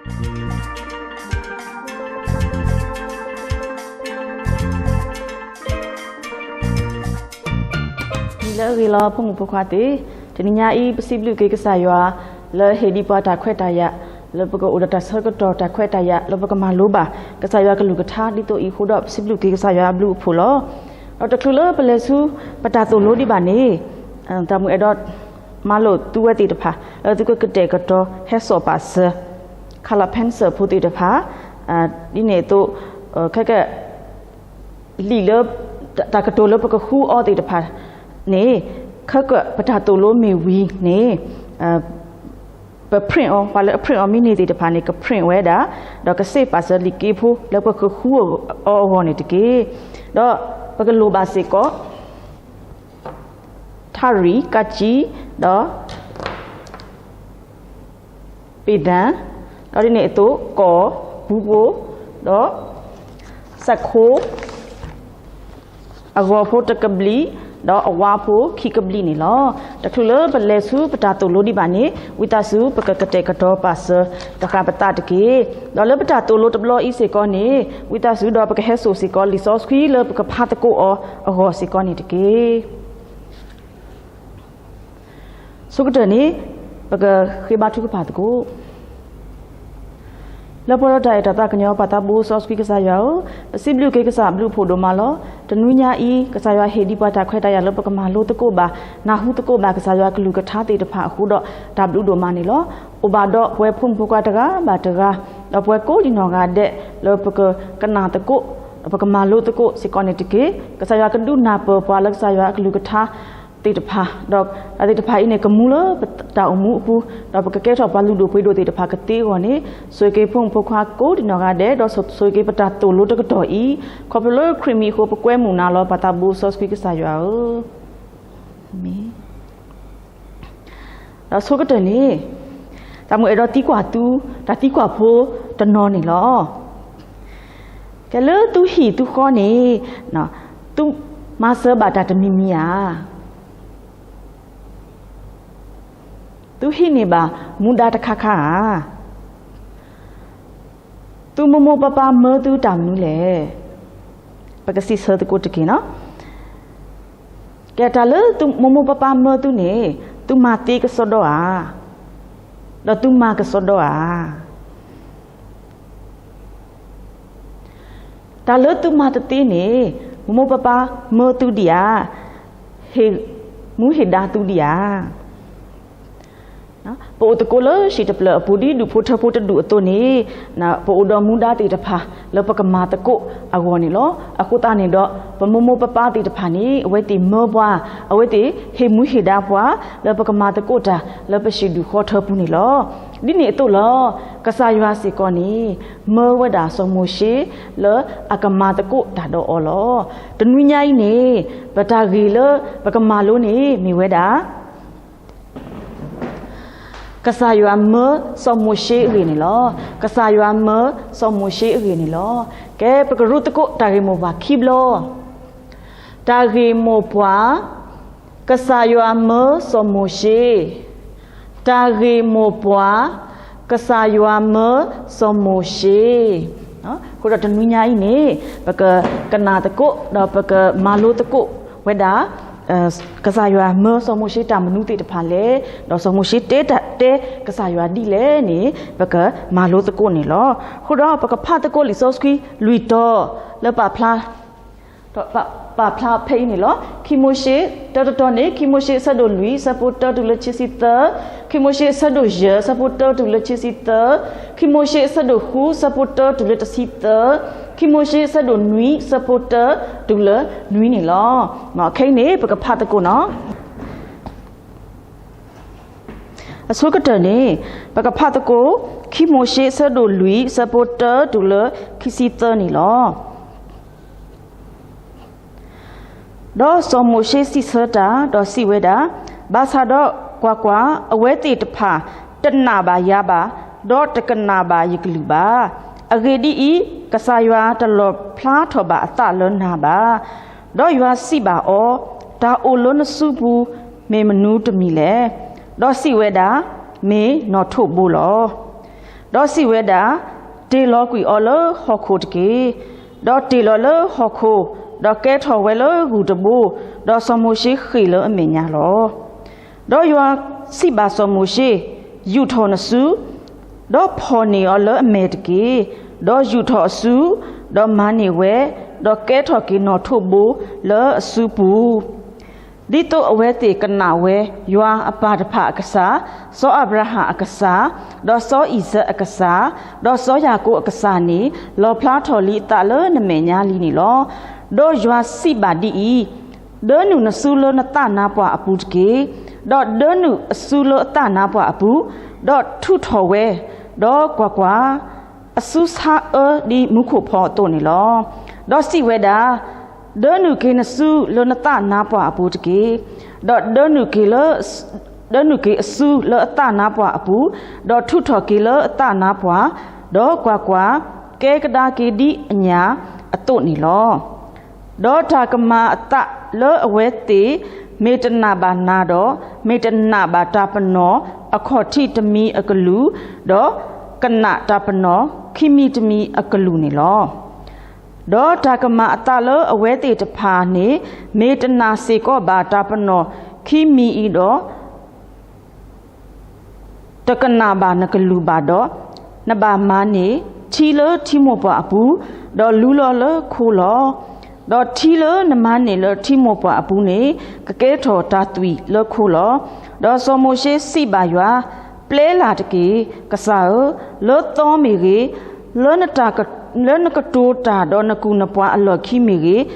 နံၤလၢအဂ့ၤလီၤ ဖိမုၣ်ဖိခွါသ့ၣ်, တနံၤညါအံၤ ပစံးဘျုးက့ၤကစၢ်ယွၤ လၢဟ့ၣ်ဒံးပှၤတၢ်ခွဲးတၢ်ယာ် လၢပကအိၣ်ဒီးတၢ်ဆၢကတီၢ်တၢ်ခွဲးတၢ်ယာ် လၢပကမၤလိဘၣ် ကစၢ်ယွၤကလုၢ်ကထါ ဒ်သိးအံၤအဃိဒီး ပစံးဘျုးက့ၤကစၢ်ယွၤအဘျုးအဖှိၣ်လီၤ. ဒီးတချုးလၢပလဲၤဆူ ပတၢ်သိၣ်လိဒံးဘၣ်န့ၣ် တၢ်မုၢ်အဲၣ်ဒိး မၤလိာ်သုဝဲသ့ၣ်တဖၣ် လၢသုကကတဲာ်ကတီၤဟဲစိာ်ပာ်စၢၤ color pencil ဖိသ့ၣ်တဖၣ် ဒ်န့ၣ်အသိး ခဲက လံာ်လၢ တၢ်ကတိၤလၢပကဃုအီသ့ၣ်တဖၣ်န့ၣ် ခဲကပတၢ်သိၣ်လိမ့ၢ်ဝံၤန့ၣ် ပ print အီၤ ပှၤလၢအ print အီၤမ့ၢ်န့ၢ်သ့ၣ်တဖၣ်န့ၣ် က print ဝဲဒၣ် ဒီးကစ့ၣ်ပာ်စၢၤလံာ်က့ဖိ လၢပကဃုအီအဂီၢ်န့ၣ်တက့ၢ်. ဒီးပကလိၣ်ဘၣ်စ့ၢ်ကီး ထးရံၣ် ကၣ်ကၠံ ဒီး ပ့ၣ်ဒၣ် ဒီးဒ်န့ၣ်အသိး ကီၢ်ပူဖိ ဒီး စဲးခိ အဂီၤဖိတကဘျံး ဒီးအဝါဖိခံကဘျံးန့ၣ်လီၤ. တချုးလၢပလဲၤဆူပတၢ်သိၣ်လိဒံးဘၣ်န့ၣ် ဝံသးစူၤပကကတဲာ်ကတီၤပာ်စၢၤတဃၣ်ပသးတက့ၢ်. ဒီးလၢပတၢ်သိၣ်လိတဘျီအံၤစ့ၢ်ကီးန့ၣ် ဝံသးစူၤဒီးပကဟဲစိာ်စ့ၢ်ကီးလံာ်စီဆှံလၢပကဖးသကိးအီၤအဂီၢ်စ့ၢ်ကီးန့ၣ်တက့ၢ်. ဆိကတၢၢ်န့ၣ် ပကဃ့ဘါထုကဖၣ်သကိး. လၢပှဲၤဒီးတၢ်အဲၣ်တၢ်သးကညီၤ ပၢ်သးဘိစီဆှံကစၢ်ယွၤဧၢ, ပစံးဘျုးက့ၤကစၢ်အဘျုးအဖှိၣ်ဒိၣ်မးလီၤ. တနွံညါအံၤ ကစၢ်ယွၤဟ့ၣ်ဒံးပှၤတၢ်ခွဲးတၢ်ယာ်လၢပကမၤလိသကိးဘၣ် နၢ်ဟူသကိးဘၣ်ကစၢ်ယွၤကလုၢ်ကထါသ့ၣ်တဖၣ်အဃိဒီး တၢ်ဘျုးဒိၣ်မးန့ၣ်လီၤ. အိၣ်ဘၣ်ဒီးပဝဲဖိမုၣ်ဖိခွါတဂၤဘၣ်တဂၤ ဒီးပဝဲကိးဒံးနီၢ်ဂၤဒဲး လၢပကကနၣ်သကိး ဒီးပကမၤလိသကိးစ့ၢ်ကီးန့ၣ်တက့ၢ်. ကစၢ်ယွၤကဒုးနၢ်ပၢၢ်ပှၤလၢကစၢ်ယွၤအကလုၢ်ကထါ သ့ၣ်တဖၣ်, ဒီးအသ့ၣ်တဖၣ်အံၤန့ၣ် ကမူလၢပတၢ်အိၣ်မူအပူၤ, ဒီးပကကဲထီၣ်ပှၤလုၢ်ဒိၣ်ပှ့ၤဒိၣ်သ့ၣ်တဖၣ်ကသ့အဂီၢ်န့ၣ်, ဆိၣ်ဂ့ၤက့ၤဖိမုၣ်ဖိခွါကိးဒံးနီၢ်ဂၤဒဲး, ဒီးဆိၣ်ဂ့ၤက့ၤပတၢ်သိၣ်လိတကတီၢ်အံၤ, ခီဖျိလၢခရံာ်မံၤအဃိ ပကွဲမုာ်နၤလီၤ ပၢ်သးဘိစီဆှံကစၢ်ယွၤဧၢ, မ့ၢ် ဒီးဆိကတၢၢ်န့ၣ်, တၢ်မုၢ်အဲၣ်ဒိးသံကွၢ်သု, တၢ်သံကွၢ်ဖိတနီၤန့ၣ်လီၤ. ကဲလၢသုဟံၣ်သုဃီန့ၣ်, သုမၤစၢၤဘၣ်တၢ်တမံၤမံၤဧါ. သုဟံးန့ၢ်ဘၣ်မူဒါတခါခါဧါ. သုမိၢ်မိၢ်ပၢ်ပၢ်မၢသုတၢ်မနုၤလဲၣ်. ပကစံးဆၢသကိးတက့ၢ်နီၤ. ကဲတၢ်လၢသုမိၢ်မိၢ်ပၢ်ပၢ်မၢသုန့ၣ်, သုမၤသ့ကစီဒီဧါ, ဒီးသုမၤကစီဒီဧါ. တၢ်လၢသုမၤတသ့န့ၣ်, မိၢ်မိၢ်ပၢ်ပၢ်မၢသုဒံးဧါ, ဟ့ၣ်မူဟ့ၣ်ဒါသုဒံးဧါ. ပအိၣ်သကိးလၢဟံၣ်တဖျၢၣ်အပူၤဒ်ဒူၣ်ဖိထၢဖိတဒူၣ်အသိးန့ၣ်, ပအိၣ်ဒီးမူဒါသ့ၣ်တဖၣ်လၢပကမၤသကိးအဂီၢ်န့ၣ်လီၤ. အဃိသတးန့ၣ်ဒီး, ပမိၢ်မိၢ်ပၢ်ပၢ်သ့ၣ်တဖၣ်န့ၣ် အဝဲသ့ၣ်မၢပှၤ, အဝဲသ့ၣ်ဟ့ၣ်မူဟ့ၣ်ဒါပှၤလၢပကမၤသကိးတၢ်လၢပဟံၣ်ဒူၣ်ဃီထၢပူၤန့ၣ်လီၤ. ဒ်န့ၣ်အသိးလီၤ, ကစၢ်ယွၤစ့ၢ်ကီးန့ၣ်, မၢဝဲဒၣ်စီၤမိၤၡ့လၢအကမၤသကိးတၢ်ဒီးအီၤလီၤ. တနွံညါအံၤန့ၣ်, ပတၢ်ဂ့ၢ်လၢပကမၤလိန့ၣ်မ့ၢ်ဝဲဒၣ် ကစၢ်ယွၤမၢစီၤမိၤၡ့အဂ့ၢ်န့ၣ်လီၤ. ကစၢ်ယွၤမၢစီၤမိၤၡ့အဂ့ၢ်န့ၣ်လီၤ. ကဲပကရူသကိးတၢ်ဂ့ၢ်မိၢ်ပှၢ်ခံဘျီ. တၢ်ဂ့ၢ်မိၢ်ပှၢ်, ကစၢ်ယွၤမၢစီၤမိၤၡ့. တၢ်ဂ့ၢ်မိၢ်ပှၢ်, ကစၢ်ယွၤမၢစီၤမိၤၡ့. အဃိဒီးတနွံညါအံၤန့ၣ်, ပကကနၣ်သကိး ဒီးပကမၤလိသကိးဝဲဒၣ် ကစၢ်ယွၤမၢစီၤမိၤၡ့တၢ်မနုၤသ့ၣ်တဖၣ်လဲၣ်, ဒီးစီၤမိၤၡ့တဲတၢ်တဲကစၢ်ယွၤဒ်လဲၣ်န့ၣ် ပကမၤလိသကိးန့ၣ်လီၤ. အဃိဒီးပကဖးသကိးလံာ်စီဆှံလွံၢ်တီၤ လၢပာ်ဖျါ ပာ်ဖျါဖဲအံၤန့ၣ်လီၤ. ခံမိၤၡ့ တၢတတီၤန့ၣ် ခံမိၤၡ့အဆၢဒိၣ်လွံၢ် အဆၢဖိတၢတုၤလၢခံဆံသၢ, ခံမိၤၡ့အဆၢဒိၣ်ယဲၢ် အဆၢဖိတၢတုၤလၢခံဆံသၢ, ခံမိၤၡ့အဆၢဒိၣ်ဃု အဆၢဖိတၢတုၤလၢတဆံသၢ, ခံမိၤၡ့အဆၢဒိၣ်နွံ အဆၢဖိတၢတုၤလၢနွံန့ၣ်လီၤ. ခဲအံၤန့ၣ် ပကဖးသကိးနီၤ. အဆိကတၢၢ်န့ၣ် ပကဖးသကိး ခံမိၤၡ့အဆၢဒိၣ်လွံၢ် အဆၢဖိတၢတုၤလၢခံဆံသၢန့ၣ်လီၤ. ဒီးစီၤမိၤၡ့စံးဆၢတၢ် ဒီးစံးဝဲဒၣ်, ဘၣ်ဆၣ်ဒီးကွၢ်ကွၢ်, အဝဲသ့ၣ်တဖၣ်တနာ်ဘၣ်ယၤဘၣ်, ဒီးတကနၣ်ဘၣ်ယကလုၢ်ဘၣ်. အဂ့ၢ်ဒ်အံၤ, ကစၢ်ယွၤတလီၣ်ဖျါထီၣ်ဘၣ်အသးလၢနၤဘၣ်. ဒီးယွၤစံးဘၣ်အီၤ, တၢ်အိၣ်လၢနစုပူၤမ့ၢ်မနုၤတမံၤလဲၣ်. ဒီးစံးဝဲဒၣ်, မ့ၢ်နီၣ်ထိးဘိလီၤ. ဒီးစံးဝဲဒၣ်, တ့ၢ်လီၤကွံာ်အီၤလၢဟီၣ်ခိၣ်တက့ၢ်. ဒီးတ့ၢ်လီၤလၢဟီၣ်ခိၣ်, ဒီးကဲထီၣ်ဝဲလၢဂူၢ်တဘိ, ဒီးစီၤမိၤၡ့ဃ့ၢ်လၢအမဲာ်ညါလီၤ. ဒီးယွၤစံးဘၣ်စီၤမိၤၡ့, ယူာ်ထီၣ်နစု, ဒီးဖီၣ်န့ၢ်အီၤလၢအမဲာ်တက့ၢ်. ဒီးယူာ်ထီၣ်အစု, ဒီးမၤန့ၢ်ဝဲ, ဒီးကဲထီၣ်က့ၤနီၣ်ထိၣ်ဘိလၢအစုပူၤ ဒ်သိးအဝဲသ့ၣ်ကနၣ်ဝဲ, ယွၤအပၢ်တဖၣ်အကစၢ်, စီၤအၤဘြၤဟၣ်အကစၢ်, ဒီးစီၤအံၤစဲးအကစၢ်, ဒီးစီၤယၤကိာ်အကစၢ်န့ၣ်, လီၣ်ဖျါထီၣ်လံအသးလၢနမဲာ်ညါလံန့ၣ်လီၤ. ဒီးယွၤစံးဘၣ်ဒ်အံၤ, ဒၢနုာ်နစုလၢနသးနါပှၢ်အပူၤတက့ၢ်. ဒီးဒၢနုာ်အစုလၢအသးနါပှၢ်အပူၤ, ဒီးထုးထီၣ်ဝဲ, ဒီးကွၢ်ကွၢ်, အစုဆါအၢဒ်မူခိၣ်ဖီအသိးန့ၣ်လီၤ. ဒီးစံးဝဲဒၣ်, ဒၢနုာ်က့ၤနစုလၢနသးနါပှၢ်အပူၤတက့ၢ်. ဒီးဒၢနုာ်က့ၤလၢ ဒၢနုာ်က့ၤအစုလၢအသးနါပှၢ်အပူၤ, ဒီးထုးထီၣ်က့ၤလၢအသးနါပှၢ်, ဒီးကွၢ်ကွၢ်, ကဲကဒါက့ၤဒ်အညၣ်အသိးန့ၣ်လီၤ. ဒီးတၢ်ကမၤအသးလၢအဝဲသ့ၣ် မ့ၢ်တနာ်ဘၣ်နၤဒီး, မ့ၢ်တနာ်ဘၣ်တၢ်ပနီၣ်အခီၣ်ထံးတမံၤအကလုာ်, ဒီးကနာ်တၢ်ပနီၣ်ခံမံၤတမံၤအကလုာ်န့ၣ်လီၤ. ဒီးတၢ်ကမၤအသးလၢအဝဲသ့ၣ်တဖၣ်န့ၣ် မ့ၢ်တနာ်စ့ၢ်ကီးဘၣ်တၢ်ပနီၣ်ခံမံၤအံၤဒီး တကနာ်ဘၣ်နကလုၢ်ဘၣ်ဒီး, နဘၣ်မၤန့ၢ်ထံလၢထံမိၢ်ပှၢ်အပူၤ, ဒီးလူလီၤလၢခိလီၤ. ဒီးထံလၢနမၤန့ၢ်လၢထံမိၢ်ပှၢ်အပူၤန့ၣ် ကကဲထီၣ်တၢ်သွံၣ်လၢခိလီၤ. ဒီးစီၤမိၤၡ့စံးဘၣ်ယွၤ, ပျဲလၢ်တက့ၢ်, ကစၢ်ဧၢ, လၢသီမ့ၢ်ဂ့ၤ, လၢနတၢ်က လၢနကတိၤတၢ်ဒီးနကူၣ်နပှၤအလီၢ်ခံမ့ၢ်ဂ့ၤ,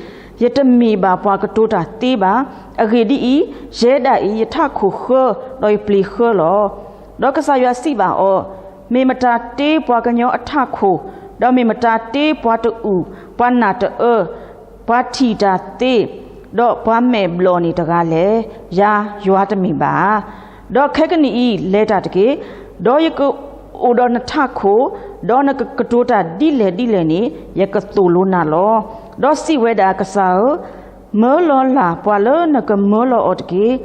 ယတမ့ၢ်ဘၣ်ပှၤကတိၤတၢ်သ့ဘၣ်. အဂ့ၢ်ဒ်အံၤ, ယဲဒၣ်အံၤ ယထးခိၣ်ဃၢ, ဒီးယပျ့ၤဃၢလီၤ. ဒီးကစၢ်ယွၤစံးဘၣ်အီၤ, မ့ၢ်မတၤတ့ပှၤကညီအထးခိၣ်, ဒီးမ့ၢ်မတၤတ့ပှၤတအူၣ်, ပှၤနၢ်တအၢ, ပှၤထံၣ်တၢ်သ့, ဒီးပှၤမဲာ်ဘျီၣ်န့ၣ်တဂၤလဲၣ်. ယၤယွၤတမ့ၢ်ဘၣ်ဧါ. ဒီးခဲကနံၣ်အံၤ လဲၤတၢ်တက့ၢ်. ဒီးယကအိၣ်ဒီးနထးခိၣ်, ဒီးနကကတိၤတၢ်ဒ်လဲၣ်ဒ်လဲၣ်န့ၣ် ယကသိၣ်လိနၤလီၤ. ဒီးစံးဝဲဒၣ်, ကစၢ်ဧၢ, မၢလီၤလၢ်ပှၤလၢနကမၢလီၤအီၤတက့ၢ်.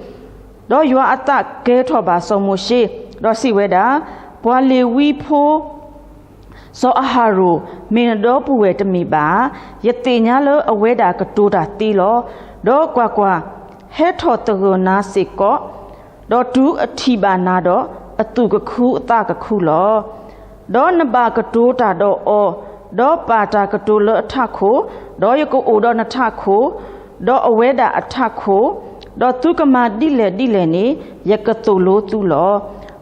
ဒီးယွၤအသးကဲထီၣ်ဘၣ်စီၤမိၤၡ့, ဒီးစံးဝဲဒၣ်, ပှၤလ့ၤဝံဖိ စီၤအၤဟရိၣ် မ့ၢ်နဒီပုၢ်ဝဲၢ်တမ့ၢ်ဘၣ်ဧါ. ယသ့ၣ်ညါလၢအဝဲဒၣ်ကတိၤတၢ်သ့လီၤ. ဒီးကွၢ်ကွၢ်, ဟဲထီၣ်သဂၢၢ်နၤစ့ၢ်ကီး, ဒီးတုၤအထံၣ်ဘၣ်နၤဒီး, အသူၣ်ကခုအသးကခုလီၤ. ဒီးနဘၣ်ကတိၤတၢ်ဒီးအီၤ, ဒီးပာ်တၢ်ကတိၤလၢအထးခိၣ်, ဒီးယကအိၣ်ဒီးနထးခိၣ်, ဒီးအဝဲဒၣ်အထးခိၣ်, ဒီးသုကမၤဒ်လဲၣ်ဒ်လဲၣ်န့ၣ် ယကသိၣ်လိသုလီၤ.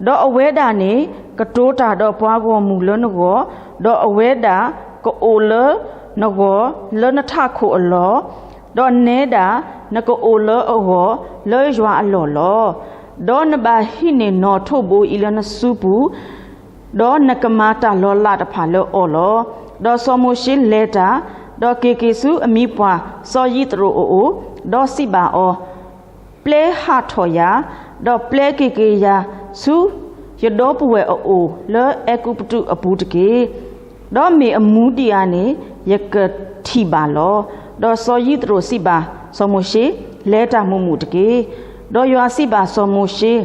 ဒီးအဝဲဒၣ်န့ၣ် ကတိၤတၢ်ဒီးပှၤဂီၢ်မုၢ်လၢနဂီၢ်, ဒီးအဝဲဒၣ်ကအိၣ်လၢနဂီၢ်လၢနထးခိၣ်အလီၢ်, ဒီးနဲဒၣ် နကအိၣ်လၢအဂီၢ်လၢယွၤအလီၢ်လီၤ. ဒီးနဘၣ်ဟံးန့ၢ်နီၣ်ထိးဘိအံၤလၢနစုပူၤ, ဒီးနကမၤတၢ်လီၤလးတဖၣ်လၢအီၤလီၤ. ဒီးစီၤမိၤၡ့လဲၤတၢ်, ဒီးက့ၤက့ၤဆူအမံၤပှၢ်စီၤယံးသရိာ်အအိၣ်, ဒီးစံးဘၣ်အီၤ, ပျဲဟးထီၣ်ယၤ, ဒီးပျဲက့ၤက့ၤယၤဆူ ယဒီပုၢ်ဝဲၢ်အအိၣ်လၢအဲၤကူပတူးအပူၤတက့ၢ်. ဒီးမ့ၢ်အမူဒံးဧါန့ၣ် ယကထံၣ်ဘၣ်လီၤ. ဒီးစီၤယံးသရိာ်စံးဘၣ်စီၤမိၤၡ့, လဲၤတၢ်မုာ်မုာ်တက့ၢ်. ဒီးယွၤစံးဘၣ်စီၤမိၤၡ့,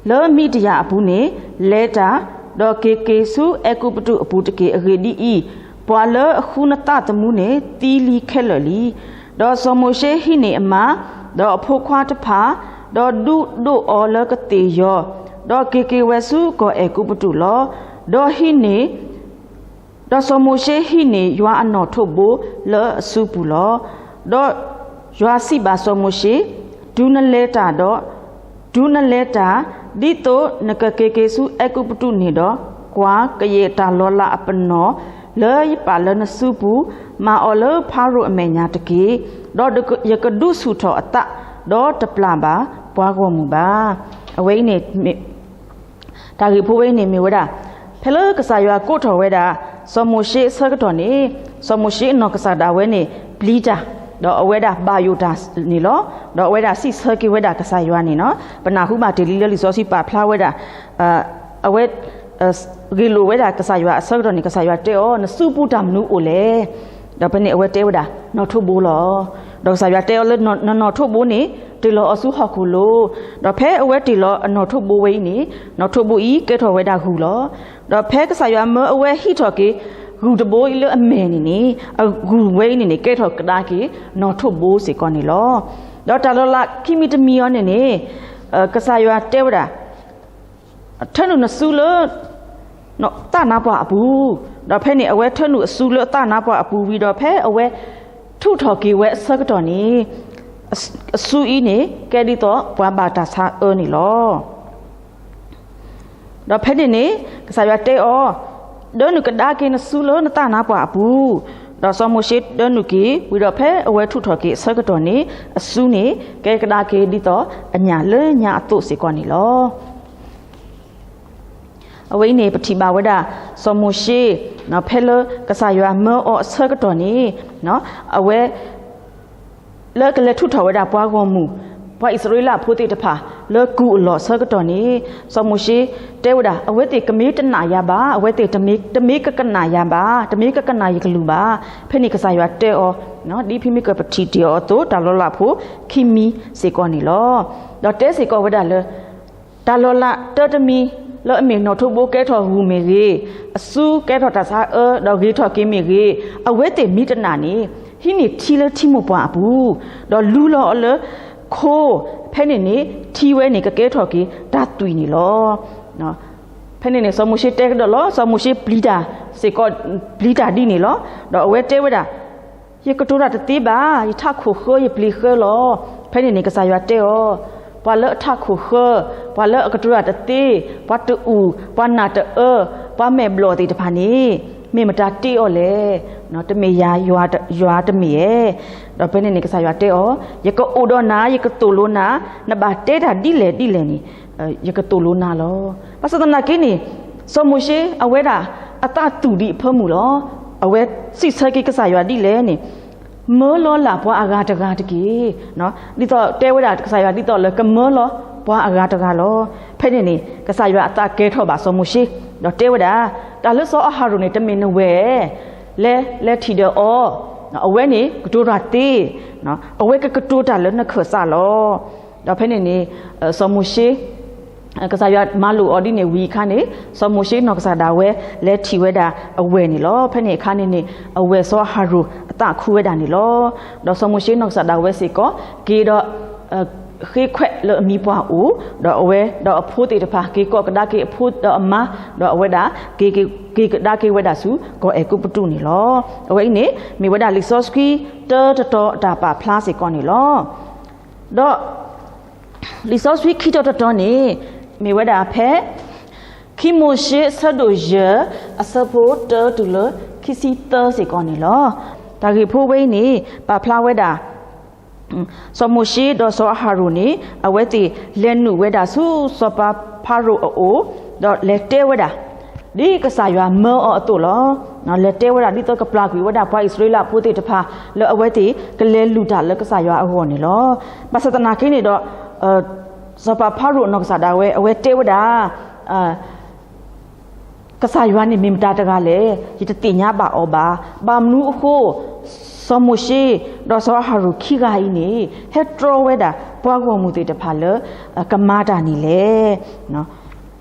လၢမံးတယၢ်အပူၤန့ၣ် လဲၤတၢ်, ဒီးက့ၤက့ၤဆူအဲၤကူပတူးအပူၤတက့ၢ်. အဂ့ၢ်ဒ်အံၤ, ပှၤလၢအဃုနသးသမူန့ၣ် သံလံခဲလၢာ်လံ. ဒီးစီၤမိၤၡ့ဟံးန့ၢ်အမါ, ဒီးအဖိခွါတဖၣ်, ဒီးဒုးဒိးအီၤလၢကသ့ၣ်ယီၤ, ဒီးက့ၤက့ၤဝဲဆူကီၢ်အဲၤကူပတူးလီၤ. ဒီးဟံးန့ၢ် ဒီးစီၤမိၤၡ့ဟံးန့ၢ်ယွၤအနီၣ်ထိးဘိလၢအစုပူၤလီၤ. ဒီးယွၤစံးဘၣ်စီၤမိၤၡ့, တုၤနလဲၤတၢ်ဒီး, တုၤနလဲၤတၢ်, ဒ်သိးနကက့ၤက့ၤဆူအဲၤကူပတူးန့ၣ်ဒီး, ကွၢ်, ကယဲၢ်တၢ်လီၤလးအပနီၣ်လၢယပာ်လၢနစုပူၤ, မၤအီၤလၢဖၤရိၤအမဲာ်ညါတက့ၢ်. ဒီးယကဒုးဆူၣ်ထီၣ်အသး, ဒီးတပျၢ်ဘၣ်ပှၤဂီၢ်မုၢ်ဘၣ်. အဝဲအံၤန့ၣ် တၢ်ဂ့ၢ်ဖိဝဲအံၤန့ၣ်မ့ၢ်ဝဲဒၣ်, ဖဲလၢကစၢ်ယွၤကိးထီၣ်ဝဲဒၣ် စီၤမိၤၡ့အဆၢကတီၢ်န့ၣ်, စီၤမိၤၡ့အနီၢ်ကစၢ်ဒၣ်ဝဲန့ၣ် ပျံၤတၢ်, ဒီးအဝဲဒၣ်ဘၣ်ယိၣ်တၢ်န့ၣ်လီၤ. ဒီးအဝဲဒၣ်စံးဆၢက့ၤဝဲဒၣ်ကစၢ်ယွၤန့ၣ်လီၤ. ပနၢ်ဟူဘၣ်တ့ၢ်လံလၢလံာ်စီဆှံပာ်ဖျါဝဲဒၣ်, အဝဲ ဂ့ၢ်လိာ်ဝဲဒၣ်ကစၢ်ယွၤအဆၢကတီၢ်န့ၣ် ကစၢ်ယွၤတဲအီၤ နစုပူၤတၢ်မနုၤအိၣ်လဲၣ်. ဒီးဖဲန့ၣ်အဝဲတဲဝဲဒၣ် နီၣ်ထိးဘိလီၤ. ဒီးကစၢ်ယွၤတဲအီၤလၢ နနီၣ်ထိးဘိန့ၣ် တ့ၢ်လီၤအီၤဆူဟီၣ်ခိၣ်လိၤ. ဒီးဖဲအဝဲတ့ၢ်လီၤအနီၣ်ထိးဘိဝဲအံၤန့ၣ်, နီၣ်ထိးဘိအံၤကဲထီၣ်ဝဲဒၣ်ဂုၢ်လီၤ. ဒီးဖဲကစၢ်ယွၤမၢအဝဲဟံးထီၣ်က့ၤ ဂုၢ်တဘိအံၤလၢအမဲာ်န့ၣ်န့ၣ်, ဂုၢ်ဝဲအံၤန့ၣ်န့ၣ် ကဲထီၣ်ကဒါက့ၤ နီၣ်ထိၣ်ဘိစ့ၢ်ကီးန့ၣ်လီၤ. ဒီးတၢ်လီၤလးခံမံၤတမံၤအံၤန့ၣ်န့ၣ်, ကစၢ်ယွၤတဲဝဲဒၣ်, ထၢနုာ်နစုလၢ သၣ်နါပှၢ်အပူၤ, ဒီးဖဲန့ၣ် အဝဲထၢနုာ်အစုလၢသၣ်နါပှၢ်အပူၤဝံၤဒီး ဖဲအဝဲထုးထီၣ်က့ၤဝဲအဆၢကတီၢ်န့ၣ်, အစုအံၤန့ၣ် ကဲဒ်သိးပှၤဘၣ်တၢ်ဆါအၢန့ၣ်လီၤ. ဒီးဖဲန့ၣ်န့ၣ် ကစၢ်ယွၤတဲအီၤ, ဒၢနုာ်ကဒါက့ၤနစုလၢနသၣ်နါပှၢ်အပူၤ, ဒီးစီၤမိၤၡ့ဒၢနုာ်က့ၤဝံၤဒီး ဖဲအဝဲထုးထီၣ်က့ၤအဆၢကတီၢ်န့ၣ် အစုန့ၣ် ကဲကဒါက့ၤဒ်သိးအညၣ်လၢညါအသိးစ့ၢ်ကီးန့ၣ်လီၤ. အဝဲအံၤန့ၣ် ပထံၣ်ဘၣ်ဝဲဒၣ် စီၤမိၤၡ့ ဖဲလၢကစၢ်ယွၤမၢအီၤအဆၢကတီၢ်န့ၣ်, အဝဲ လၢကလဲၤထုးထီၣ်ဝဲဒၣ်ပှၤဂီၢ်မုၢ်, ပှၤအံၣ်စရ့လးဖိသ့ၣ်တဖၣ် လၢကူၣ်အလီၢ်အဆၢကတီၢ်န့ၣ်, စီၤမိၤၡ့တဲဝဲဒၣ် အဝဲသ့ၣ်ကမ့ၢ်တနာ်ယၤဘၣ်, အဝဲသ့ၣ်တမ့ၢ်ကကနၣ်ယၤဘၣ်, တမ့ၢ်ကကနၣ်ယကလုၢ်ဘၣ်. ဖဲန့ၣ်ကစၢ်ယွၤတဲအီၤ, ဒ်ဖဲမ့ၢ်ကပထံၣ်တ့ၢ်အီၤအသိး တၢ်လီၤလးဖိခံမံၤစ့ၢ်ကီးန့ၣ်လီၤ. ဒီးတဲစ့ၢ်ကီးဝဲဒၣ်လၢ တၢ်လီၤလးတၢတမံၤ လၢအမ့ၢ်နီၣ်ထိးဘိကဲထီၣ်ဂုၢ်မ့ၢ်ဂ့ၤ, အစုကဲထီၣ်တၢ်ဆါအၢ ဒီးဂ့ၤထီၣ်က့ၤမ့ၢ်ဂ့ၤ, အဝဲသ့ၣ်မ့ၢ်တနာ်န့ၣ်, ဟံးန့ၢ်ထံလၢထံမိၢ်ပှၢ်အပူၤ, ဒီးလူလီၤအီၤလၢခိ, ဖဲန့ၣ်န့ၣ် ထံဝဲန့ၣ်ကကဲထီၣ်က့ၤတၢ်သွံၣ်န့ၣ်လီၤ. ဖဲန့ၣ်န့ၣ် စီၤမိၤၡ့တဲကဒီးလီၤ. စီၤမိၤၡ့ပျံၤတၢ်စ့ၢ်ကီး, ပျံၤတၢ်ဒ်န့ၣ်လီၤ. ဒီးအဝဲတဲဝဲဒၣ်, ယကတိၤတၢ်တသ့ဘၣ်, ယထးခိၣ်ဃၢယပျ့ၤဃၢလီၤ. ဖဲန့ၣ်န့ၣ် ကစၢ်ယွၤတဲအီၤ, ပှၤလၢအထးခိၣ်ဃၢ, ပှၤလၢအကတိၤတၢ်တသ့, ပှၤတအူၣ်, ပှၤနၢ်တအၢ, ပှၤမဲာ်ဘျီၣ်သ့ၣ်တဖၣ်န့ၣ် မ့ၢ်မတၤတ့အီၤလဲၣ်. တမ့ၢ်ယၤယွၤတမ့ၢ်ဧါ. ဒီးဖဲန့ၣ်န့ၣ် ကစၢ်ယွၤတဲအီၤ, ယကအိၣ်ဒီးနၤ, ယကသိၣ်လိနၤ, နဘၣ်တဲတၢ်ဒ်လဲၣ်ဒ်လဲၣ်န့ၣ်, ယကသိၣ်လိနၤလီၤ. ဘၣ်ဆၣ်သနာ်က့န့ၣ်, စီၤမိၤၡ့အဝဲဒၣ် အသးသူၣ်ဒံးအဖၢမုၢ်လီၤ. အဝဲစံးဆၢက့ၤကစၢ်ယွၤဒ်လဲၣ်န့ၣ်, မၢလီၤလးပှၤအဂၤတဂၤတက့ၢ်. ဒ်သိးတဲဝဲဒၣ် ကစၢ်ယွၤဒ်သိးလၢကမၢလီၤပှၤအဂၤတဂၤလီၤ. ဖဲန့ၣ်န့ၣ် ကစၢ်ယွၤအသးကဲထီၣ်ဘၣ်စီၤမိၤၡ့, ဒီးတဲဝဲဒၣ်, တၢ်လၢစီၤအၤဟရိၣ်န့ၣ် တမ့ၢ်နဝဲၢ်, လဲၤလဲၤထံၣ်ဒီးအီၤ, အဝဲန့ၣ်ကတိၤတၢ်သ့, အဝဲကကတိၤတၢ်လၢနခၢၣ်စးလီၤ. ဒီးဖဲန့ၣ်န့ၣ် စီၤမိၤၡ့ ကစၢ်ယွၤမၤလိာ်အီၤဒ်န့ၣ်ဝံၤအခါန့ၣ်, စီၤမိၤၡ့နီၢ်ကစၢ်ဒၣ်ဝဲ လဲၤထံၣ်ဝဲဒၣ်အဝဲၢ်န့ၣ်လီၤ. ဖဲန့ၣ်အခါန့ၣ်န့ၣ် အဝဲၢ်စီၤအၤဟရိၣ်အသးခုဝဲဒၣ်န့ၣ်လီၤ. ဒီးစီၤမိၤၡ့နီၢ်ကစၢ်ဒၣ်ဝဲစ့ၢ်ကီး က့ၤဒီး ဃ့ခွဲးလၢအမံၤပှၢ်အိၣ်, ဒီးအဝဲဒီးအဖိသ့ၣ်တဖၣ် က့ၤကိးကဒါက့ၤအဖိဒီးအမါ, ဒီးအဝဲဒၣ် က့ၤကဒါက့ၤဝဲဒၣ်ဆူကီၢ်အဲၤကူပတူးန့ၣ်လီၤ. အဝဲအံၤန့ၣ် မ့ၢ်ဝဲဒၣ်လံာ်စီဆှံတၢတတီၤအတၢ်ပာ်ဖျါစ့ၢ်ကီးန့ၣ်လီၤ. ဒီး လံာ်စီဆှံခံတီၤတတီၤန့ၣ် မ့ၢ်ဝဲဒၣ်ဖဲ ခံမိၤၡ့ အဆၢဒိၣ်ယဲၢ် အဆၢဖိတၢတုၤလၢခံဆံသၢစ့ၢ်ကီးန့ၣ်လီၤ. တၢ်ဂ့ၢ်ဖိဝဲအံၤန့ၣ် ပာ်ဖျါဝဲဒၣ် စီၤမိၤၡ့ဒီးစီၤအၤဟရိၣ်န့ၣ် အဝဲသ့ၣ်လဲၤနုာ်ဝဲဒၣ်ဆူစီၤပၤဖၤရိၤအအိၣ်, ဒီးလဲၤတဲဝဲဒၣ် ဒ်ကစၢ်ယွၤမၢအီၤအသိးလီၤ. လဲၤတဲဝဲဒၣ် ဒ်သိးကပျၢ်ကွံာ်ဝဲဒၣ်ပှၤအံၣ်စရ့လးဖိသ့ၣ်တဖၣ် လၢအဝဲသ့ၣ်ကလဲၤလုၢ်တၢ်လၢကစၢ်ယွၤအဂီၢ်န့ၣ်လီၤ. ဘၣ်ဆၣ်သနာ်က့န့ၣ်ဒီး စီၤပၤဖၤရိၤအနီၢ်ကစၢ်ဒၣ်ဝဲ အဝဲတဲဝဲဒၣ် ကစၢ်ယွၤန့ၣ်မ့ၢ်မတၤတဂၤလဲၣ်, ယတသ့ၣ်ညါဘၣ်အီၤဘၣ်. ဘၣ်မနုၤအဃိ စီၤမိၤၡ့ ဒီးစီၤအၤဟရိၣ်ခံဂၤအံၤန့ၣ် ဟဲတြီဝဲဒၣ်ပှၤဂီၢ်မုၢ်သ့ၣ်တဖၣ်လၢ ကမၤတၢ်န့ၣ်လဲၣ်.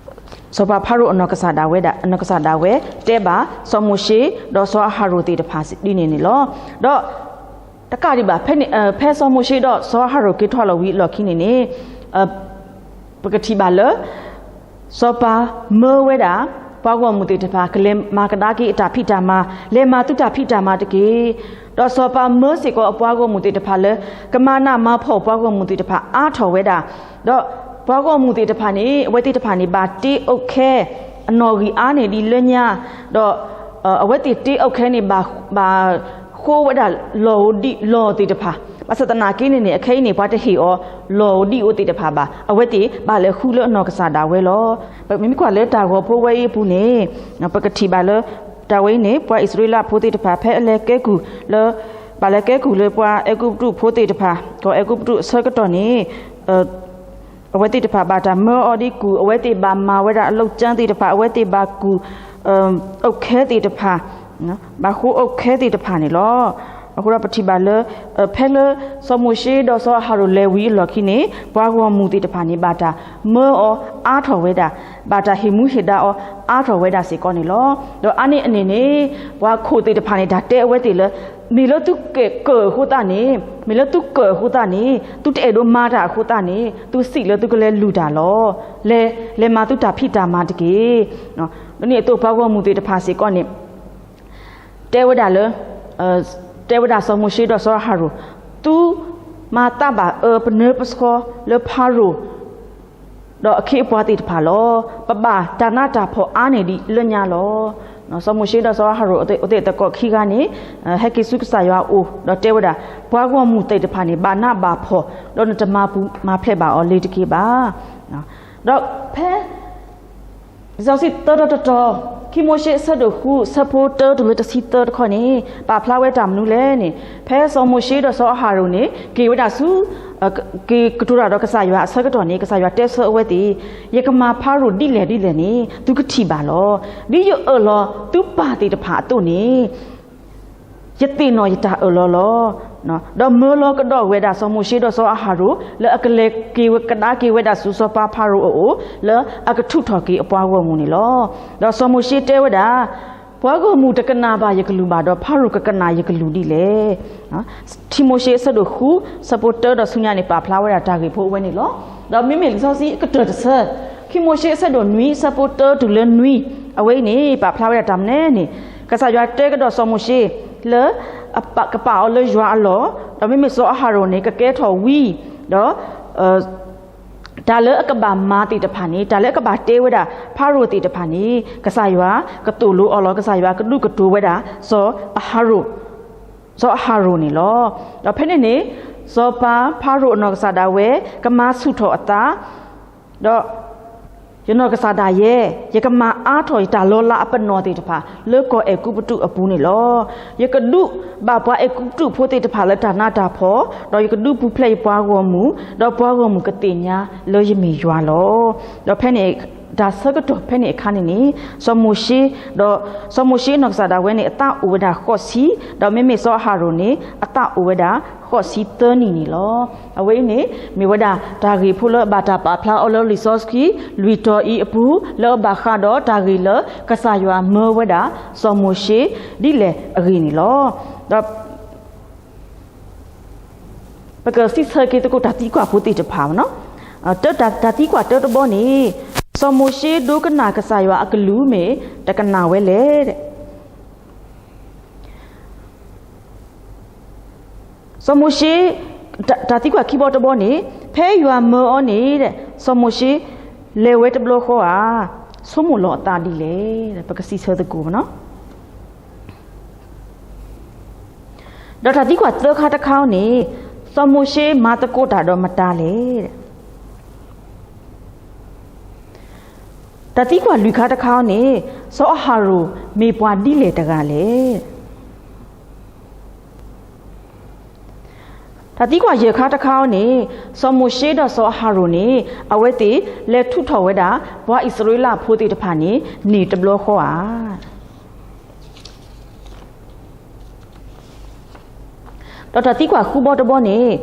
စီၤပၤဖၤရိၤအနီၢ်ကစၢ်ဒၣ်ဝဲ အနီၢ်ကစၢ်ဒၣ်ဝဲ တဲဘၣ်စီၤမိၤၡ့ ဒီးစီၤအၤဟရိၣ်သ့ၣ်တဖၣ်ဒ်န့ၣ်န့ၣ်လီၤ. ဒီး တကးဒံးဘၣ် ဖဲန့ၣ် ဖဲစီၤမိၤၡ့ဒီးစီၤအၤဟရိၣ်က့ၤထီၣ်လီၤဝံၤအလီၢ်ခံန့ၣ်န့ၣ် ပကထံၣ်ဘၣ်လၢ စီၤပၤမၢဝဲဒၣ် ပှၤဂီၢ်မုၢ်သ့ၣ်တဖၣ် ကလဲၤမၤကဒါက့ၤအတၢ်ဖံးတၢ်မၤ, လဲၤမၤသုတၢ်ဖံးတၢ်မၤတက့ၢ်. ဒီးစီၤပၤမၢစ့ၢ်ကီးအပှၤဂီၢ်မုၢ်သ့ၣ်တဖၣ်လၢ ကမၤနးမၤဖှီၣ်ပှၤဂီၢ်မုၢ်သ့ၣ်တဖၣ်အါထီၣ်ဝဲဒၣ်, ဒီးပှၤဂီၢ်မုၢ်သ့ၣ်တဖၣ်န့ၣ် အဝဲသ့ၣ်တဖၣ်န့ၣ် ဘၣ်တ့အုတ်ခဲ အနီၣ်ဂံၢ်အါန့ၢ်ဒ်လၢညါ, ဒီး အဝဲသ့ၣ်တ့အုတ်ခဲန့ၣ် ဘၣ်ဃိဝဲဒၣ်လီၢ်ဧိၤဒံၣ်လီၢ်သ့ၣ်တဖၣ်, ဘၣ်ဆၣ်သနာ်က့န့ၣ်န့ၣ် အခဲအံၤန့ၣ် ပှၤတဟ့ၣ်အီၤလီၢ်ဧိၤဒံၣ်ဧိၤသ့ၣ်တဖၣ်ဘၣ်, အဝဲသ့ၣ်ဘၣ်လဲၤဃုလၢအနီၢ်ကစၢ်ဒၣ်ဝဲလီၤ. ပမ့ၢ်ကွၢ်လၢတၢ်ဂီၤဖိဝဲအံၤအပူၤန့ၣ် ပကထံၣ်ဘၣ်လၢ တၢ်ဝဲအံၤန့ၣ် ပှၤအံၣ်စရ့လးဖိသ့ၣ်တဖၣ် ဖဲအလဲၤကဲကုၢ်လၢ ဘၣ်လဲၤကဲကုၢ်လၢပှၤအဲၤကူပတူးဖိသ့ၣ်တဖၣ် ကီၢ်အဲၤကူပတူးအဆၢကတီၢ်န့ၣ် အဝဲသ့ၣ်တဖၣ်ဘၣ်တၢ်မၢအီၤဒ်ကူၣ်, အဝဲသ့ၣ်ဘၣ်မၤဝဲဒၣ်အလုပ်ကြမ်းသ့ၣ်တဖၣ်, အဝဲသ့ၣ်ဘၣ်ကူၣ် အုတ်ခဲသ့ၣ်တဖၣ်, ဘၣ်ဃိအုတ်ခဲသ့ၣ်တဖၣ်န့ၣ်လီၤ. အဃိဒီးပထံၣ်ဘၣ်လၢ ဖဲလၢစီၤမိၤၡ့ဒီးစီၤအၤဟရိၣ်လဲၤဝံၤအလီၢ်ခံန့ၣ် ပှၤဂီၢ်မုၢ်သ့ၣ်တဖၣ်န့ၣ် ဘၣ်တၢ်မၢအီၤအါထီၣ်ဝဲဒၣ် ဘၣ်တၢ်ဟ့ၣ်မူဟ့ၣ်ဒါအီၤအါထီၣ်ဝဲဒၣ်စ့ၢ်ကီးန့ၣ်လီၤ. ဒီးအါန့ၢ်အန့ၣ်န့ၣ် ပှၤခိၣ်သ့ၣ်တဖၣ်န့ၣ် တၢ်တဲအဝဲသ့ၣ်လၢ မ့ၢ်လၢသုကၢၣ်အဃိသတးန့ၣ်, မ့ၢ်လၢသုကၢၣ်အဃိသတးန့ၣ် သုတအဲၣ်ဒိးမၤတၢ်အဃိသတးန့ၣ် သုစံးလၢသုကလဲၤလုၢ်တၢ်လီၤ. လဲၤ, လဲၤမၤသုတၢ်ဖံးတၢ်မၤတက့ၢ်. ဒ်န့ၣ်အသိးပှၤဂီၢ်မုၢ်သ့ၣ်တဖၣ်စ့ၢ်ကီးန့ၣ် တဲဝဲဒၣ်လၢ, တဲဝဲဒၣ်စီၤမိၤၡ့ဒီးစီၤအၤဟရိၣ်, သုမၤသးဘၣ်အၢပနၢၤပဆီလၢဖၤရိၤ ဒီးအခ့အပှၤသ့ၣ်တဖၣ်လီၤ. ပဘၣ်တၢ်နးတၢ်ဖှီၣ်အါန့ၢ်ဒံးလၢညါလီၤ. စီၤမိၤၡ့ဒီးစီၤအၤဟရိၣ်အဝဲသ့ၣ်အသကိးခံဂၤန့ၣ် ဟဲက့ၤဆူကစၢ်ယွၤအအိၣ် ဒီးတဲဝဲဒၣ်, ပှၤဂီၢ်မုၢ်သ့ၣ်တဖၣ်န့ၣ် ဘၣ်နးဘၣ်ဖှီၣ်, ဒီးနတမၤပူၤမၤဖျဲးဘၣ်အီၤလ့ၤတက့ၢ်ဘၣ်. ဒီးဖဲ လံာ်စီဆှံသၢတီၤတတီၤ, ခံမိၤၡ့အဆၢဒိၣ်ဃု အဆၢဖိတၢတုၤလၢတဆံသၢတခီန့ၣ် ပာ်ဖျါဝဲတၢ်မနုၤလဲၣ်န့ၣ်, ဖဲစီၤမိၤၡ့ဒီးစီၤအၤဟရိၣ်န့ၣ် က့ၤဝဲဒၣ်ဆူ, က့ၤကတိၤတၢ်ဒီးကစၢ်ယွၤအဆၢကတီၢ်န့ၣ် ကစၢ်ယွၤတဲဆၢအဝဲသ့ၣ်, ယကမၤဖၤရိၤဒ်လဲၣ်ဒ်လဲၣ်န့ၣ် သုကထံၣ်ဘၣ်လီၤ. ဒ်ယအၢၣ်လီၤသုပၢ်သ့ၣ်တဖၣ်အသိးန့ၣ် ယသ့ၣ်နီၣ်ယတၢ်အၢၣ်လီၤလီၤ. ဒီးမၢလီၤကဒီးဝဲဒၣ်စီၤမိၤၡ့ဒီးစီၤအၤဟရိၣ် လၢအကလဲၤက့ၤဝဲကဒါက့ၤဝဲဒၣ်ဆူစီၤပၤဖၤရိၤအအိၣ် လၢအကထုးထီၣ်က့ၤအပှၤဂီၢ်မုၢ်န့ၣ်လီၤ. ဒီးစီၤမိၤၡ့တဲဝဲဒၣ်, ပှၤဂီၢ်မုၢ်တကနၣ်ဘၣ်ယကလုၢ်ဘၣ်ဒီး ဖၤရိၤကကနၣ်ယကလုၢ်ဒ်လဲၣ်. ခံမိၤၡ့အဆၢဒိၣ်ဃု ဆၢဖိတၢဒီးဆူညါန့ၣ် ပာ်ဖျါဝဲဒၣ်တၢ်ဂ့ၢ်ဖိအဝဲန့ၣ်လီၤ. ဒီးမ့မ့ၢ်လံာ်စီဆှံအကတၢၢ်တဆၢ, ခံမိၤၡ့အဆၢဒိၣ်နွံ ဆၢဖိတၢတုၤလၢနွံ, အဝဲအံၤန့ၣ် ပာ်ဖျါဝဲဒၣ်တၢ်မနုၤန့ၣ်, ကစၢ်ယွၤတဲကဒီးစီၤမိၤၡ့ လၢ ကပာ်အီၤလၢယွၤအလီၢ်, ဒီးမ့မ့ၢ်စီၤအၤဟရိၣ်န့ၣ် ကကဲထီၣ်ဝံ, ဒီး တၢ်လၢအကဘၣ်မၤသ့ၣ်တဖၣ်န့ၣ်, တၢ်လၢအကဘၣ်တဲဝဲဒၣ်ဖၤရိၤသ့ၣ်တဖၣ်န့ၣ် ကစၢ်ယွၤကသိၣ်လိအီၤလီၤ. ကစၢ်ယွၤကဒူးကတိၤဝဲဒၣ် စီၤအၤဟရိၣ်, စီၤအၤဟရိၣ်န့ၣ်လီၤ. ဒီးဖဲန့ၣ်န့ၣ် စီၤပၤဖၤရိၤအနီၢ်ကစၢ်ဒၣ်ဝဲ ကမၤဆူၣ်ထီၣ်အသး, ဒီး ယနီၢ်ကစၢ်ဒၣ်ယဲ, ယကမၤအါထီၣ်ယတၢ်လီၤလးအပနီၣ်သ့ၣ်တဖၣ် လၢကီၢ်အဲၤကူပတူးအပူၤန့ၣ်လီၤ. ယကဒုးဘၣ်ပှၤအဲၤကူပတူးဖိသ့ၣ်တဖၣ်လၢတၢ်နးတၢ်ဖှီၣ်, ဒီးယကဒုးပူၤဖျဲးယပှၤဂီၢ်မုၢ်, ဒီးပှၤဂီၢ်မုၢ်ကသ့ၣ်ညါလၢယမ့ၢ်ယွၤလီၤ. ဒီးဖဲန့ၣ် တၢ်ဆၢကတီၢ်ဖဲန့ၣ်အခါန့ၣ်န့ၣ်, စီၤမိၤၡ့, ဒီးစီၤမိၤၡ့အနီၢ်ကစၢ်ဒၣ်ဝဲန့ၣ် အသးအိၣ်ဝဲဒၣ်ဃိးဆံ, ဒီးမ့မ့ၢ်စီၤအၤဟရိၣ်န့ၣ် အသးအိၣ်ဝဲဒၣ်ဃိးဆံသၢနံၣ်န့ၣ်လီၤ. အဝဲအံၤန့ၣ် မ့ၢ်ဝဲဒၣ်တၢ်ဂ့ၢ်ဖိလၢအဘၣ်တၢ်ပာ်ဖျါအီၤလၢလံာ်စီဆှံ လွံၢ်တီၤအံၤအပူၤ လၢအဘၣ်ဃးဒီးတၢ်ဂ့ၢ်လၢကစၢ်ယွၤမၢဝဲဒၣ် စီၤမိၤၡ့ဒ်လဲၣ်အဂ့ၢ်န့ၣ်လီၤ. ဒီး ပကစံးဆၢက့ၤသကိးတၢ်သံကွၢ်ဖိသ့ၣ်တဖၣ်, တၢ်, တၢ်သံကွၢ်တၢတဘီန့ၣ်, စီၤမိၤၡ့ဒိကနၣ်ကစၢ်ယွၤအကလုၢ်မ့ၢ်တကနၣ်ဝဲလဲၣ်. စီၤမိၤၡ့, တၢ်သံကွၢ်ခံဘီတဘီန့ၣ်, ဖဲယွၤမၢအီၤန့ၣ်, စီၤမိၤၡ့ လဲၤဝဲတဘျီဃီဧါ, ဆိကမိၣ်လီၤအသးဒ်လဲၣ်, ပကစံးဆၢသကိးနီၤ. ဒီးတၢ်သံကွၢ်သၢခါတခါန့ၣ်, စီၤမိၤၡ့မၤသကိးတၢ်ဒီးမတၤလဲၣ်. တၢ်သံကွၢ်လွံၢ်ခါတခါန့ၣ်, စီၤအၤဟရိၣ်မ့ၢ်ပှၤဒ်လဲၣ်တဂၤလဲၣ်. တၢ်သံကွၢ်ယဲၢ်ခါတခါန့ၣ်, စီၤမိၤၡ့ဒီးစီၤအၤဟရိၣ်န့ၣ် အဝဲသ့ၣ်လဲၤထုးထီၣ်ဝဲဒၣ် ပှၤအံၣ်စရ့လးဖိသ့ၣ်တဖၣ်န့ၣ် န့ၢ်တဘျီဃီဧါ. ဒီးတၢ်သံကွၢ်ဃုဘီတဘီန့ၣ်,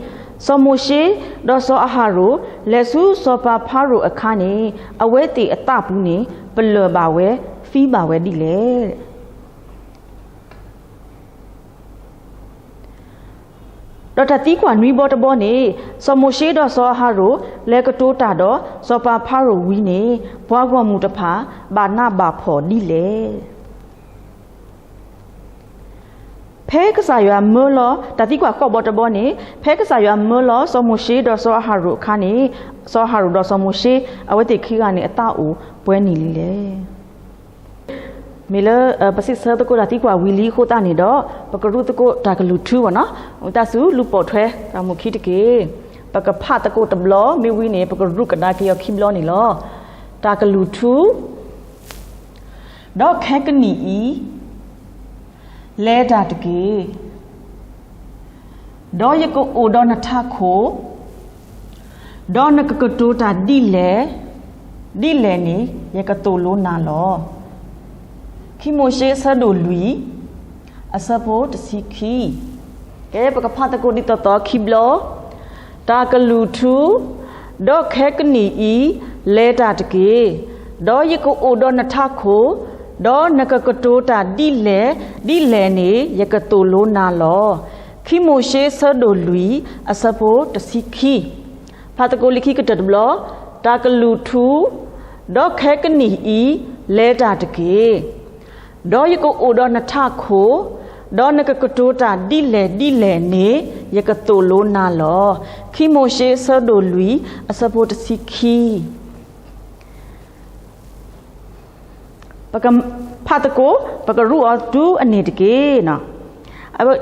စီၤမိၤၡ့ဒီးစီၤအၤဟရိၣ် လဲၤဆူစီၤပၤဖၤရိၤအခါန့ၣ် အဝဲသ့ၣ်အသးပူၤန့ၣ် ပလၢၢ်ဘၣ်ဝဲ, သံဘၣ်ဝဲဒ်လဲၣ်. ဒီးတၢ်သံကွၢ်နွံဘီတဘီန့ၣ်, စီၤမိၤၡ့ဒီးစီၤအၤဟရိၣ် လဲၤကတိၤတၢ်ဒီးစီၤပၤဖၤရိၤဝံၤန့ၣ်, ပှၤဂီၢ်မုၢ်တဖၣ် ဘၣ်နးဘၣ်ဖှီၣ်ဒ်လဲၣ်. ဖဲကစၢ်ယွၤမၢလီၤ, တၢ်သံကွၢ်ဃိးဘီတဘီန့ၣ်, ဖဲကစၢ်ယွၤမၢလီၤစီၤမိၤၡ့ဒီးစီၤအၤဟရိၣ်အခါန့ၣ်, စီၤအၤဟရိၣ်ဒီးစီၤမိၤၡ့ အဝဲသ့ၣ်ခံဂၤန့ၣ် အသးအိၣ်ပှဲၤနံၣ်လံလဲၣ်. မ့ၢ်လၢ ပစံးဆၢသကိးတၢ်သံကွၢ်ဝံၤလံအဃိသတးန့ၣ်ဒီး, ပကရူၢ်သကိးတၢ်ကလုၢ်ထူဘၣ်နီၤ, ဝံသးစူၤလူၤပိာ်ထွဲတၢ်မုာ်ခံတက့ၢ်. ပကဖးသကိးတဘျီ မ့ၢ်ဝံၤန့ၣ် ပကရူၢ်ကဒါက့ၤအီၤခံဘျီန့ၣ်လီၤ. တၢ်ကလုၢ်ထူ, ဒီးခဲကနံၣ်အံၤ လဲၤတၢ်တက့ၢ်. ဒီးယကအိၣ်ဒီးနထးခိၣ်, ဒီးနကကတိၤတၢ်ဒ်လဲၣ်, ဒ်လဲၣ်န့ၣ် ယကသိၣ်လိနၤလီၤ. ခံမိၤၡ့အဆၢဒိၣ်လွံၢ်, အဆၢဖိတဆံခံ. ကဲ ပကဖးသကိးဒ်သိးသိးခံဘျီ, တၢ်ကလုၢ်ထူ, ဒီးခဲကနံၣ်အံၤ လဲၤတၢ်တက့ၢ်. ဒီးယကအိၣ်ဒီးနထးခိၣ်, ဒီးနကကတိၤတၢ်ဒ်လဲၣ်ဒ်လဲၣ်န့ၣ် ယကသိၣ်လိနၤလီၤ. ခံမိၤၡ့ဆၢဒိၣ်လွံၢ် အဆၢဖိတဆံခံ. ဖးသကိးလံာ်ခံကတၢၢ်တဘျီ, တၢ်ကလုၢ်ထူ, ဒီးခဲကနံၣ်အံၤ လဲၤတၢ်တက့ၢ်. ဒီးယကအိၣ်ဒီးနထးခိၣ်, ဒီးနကကတိၤတၢ်ဒ်လဲၣ်ဒ်လဲၣ်န့ၣ် ယကသိၣ်လိနၤလီၤ. ခံမိၤၡ့ဆၢဒိၣ်လွံၢ် အဆၢဖိတဆံခံ. ဖးသကိး ပကရူးအီၤတုၤအန့ၣ်တက့ၢ်.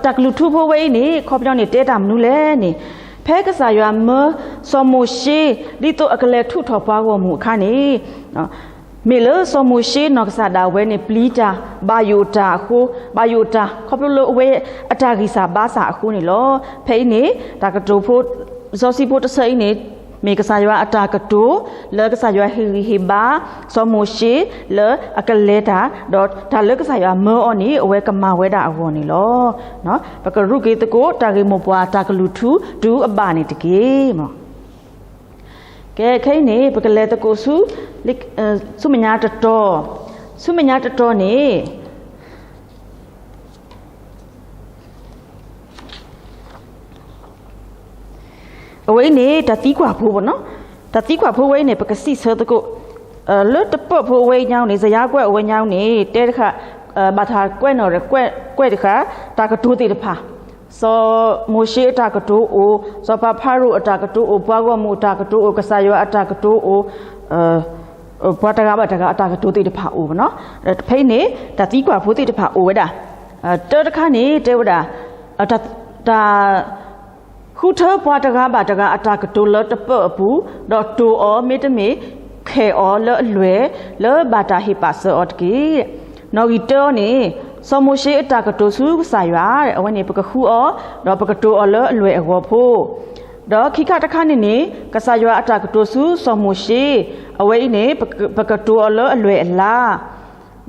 တၢ်ကလုၢ်ထူဖိဝဲအံၤန့ၣ် ခီပညီန့ၣ် တဲတၢ်မနုၤလဲၣ်န့ၣ်, ဖဲကစၢ်ယွၤမၢစီၤမိၤၡ့ ဒ်သိးအကလဲၤထုးထီၣ်ပှၤဂီၢ်မုၢ်အခါန့ၣ်, မ့ၢ်လၢစီၤမိၤၡ့နီၢ်ကစၢ်ဒၣ်ဝဲန့ၣ် ပျံၤတၢ် ဘၣ်ယိၣ်တၢ်အဃိ, ဘၣ်ယိၣ်တၢ် ခီဖျိလၢအဝဲအတၢ်ဂံၢ်စၢ်ဘါစၢ်အဃိန့ၣ်လီၤ. ဖဲအံၤန့ၣ် တၢ်ကတိၤဖိ စီဆှံဖိတဆၢအံၤန့ၣ် မ့ၢ်ကစၢ်ယွၤအတၢ်ကတိၤ လၢကစၢ်ယွၤဟ့ၣ်ဂံၢ်ဟ့ၣ်ဘါ စီၤမိၤၡ့ လၢအကလဲၤတၢ်, ဒီးတၢ်လၢကစၢ်ယွၤမၢအီၤန့ၣ် အဝဲကမၤဝဲဒၣ်အဂီၢ်န့ၣ်လီၤ. ပကရူးက့ၤသကိး တၢ်ဂ့ၢ်မိၢ်ပှၢ်တၢ်ကလုၢ်ထူတုၤအဘၣ်န့ၣ်တက့ၢ်. ကဲ ခဲအံၤန့ၣ် ပကလဲၤသကိးဆူ ဆူမဲာ်ညါတတီၤ, ဆူမဲာ်ညါတတီၤန့ၣ် အဝဲအံၤန့ၣ် တၢ်သံကွၢ်ဖိဘၣ်နီၤ, တၢ်သံကွၢ်ဖိဝဲအံၤန့ၣ် ပကစံးဆၢသကိး, လၢတပၢၢ်ဖိအဝဲညါန့ၣ် စယါကွဲးအဝဲညါန့ၣ် တဲတဃၣ်, ဘၣ်တၢ်ကွဲးနီၣ်ရကွဲးတဃၣ် တၢ်ကတိၤသ့ၣ်တဖၣ်, စီၤမိၤၡ့အတၢ်ကတိၤအိၣ်, စီၤပၤဖၤရိၤအတၢ်ကတိၤအိၣ်, ပှၤဂီၢ်မုၢ်အတၢ်ကတိၤအိၣ်, ကစၢ်ယွၤအတၢ်ကတိၤအိၣ်, ပှၤတဂၤဘၣ်တဂၤအတၢ်ကတိၤသ့ၣ်တဖၣ်အိၣ်ဘၣ်နီၤ. ဖဲအံၤန့ၣ် တၢ်သံကွၢ်ဖိသ့ၣ်တဖၣ်အိၣ်ဝဲဒၣ်, တၢတခါန့ၣ် တဲဝဲဒၣ်, တၢ် ဃုထၢပှၤတဂၤဘၣ်တဂၤအတၢ်ကတိၤလၢတပၢၢ်အပူၤ, ဒီးတိၤအီၤ မ့တမ့ၢ် ခဲးအီၤလၢအလွဲၢ် လၢဘၣ်တၢ်ဟ့ၣ်ပာ်စၢၤအီၤတက့ၢ်. နီၣ်ဂံၢ်တၢအံၤန့ၣ် စီၤမိၤၡ့အတၢ်ကတိၤဆူကစၢ်ယွၤ, အဝဲန့ၣ် ပကဃုအီၤ, ဒီးပကတိၤအီၤလၢအလွဲၢ်အဂီၤဖိ, ဒီးခံခါတခါန့ၣ်န့ၣ် ကစၢ်ယွၤအတၢ်ကတိၤဆူစီၤမိၤၡ့, အဝဲအံၤန့ၣ် ပကတိၤအီၤလၢအလွဲၢ်အလါ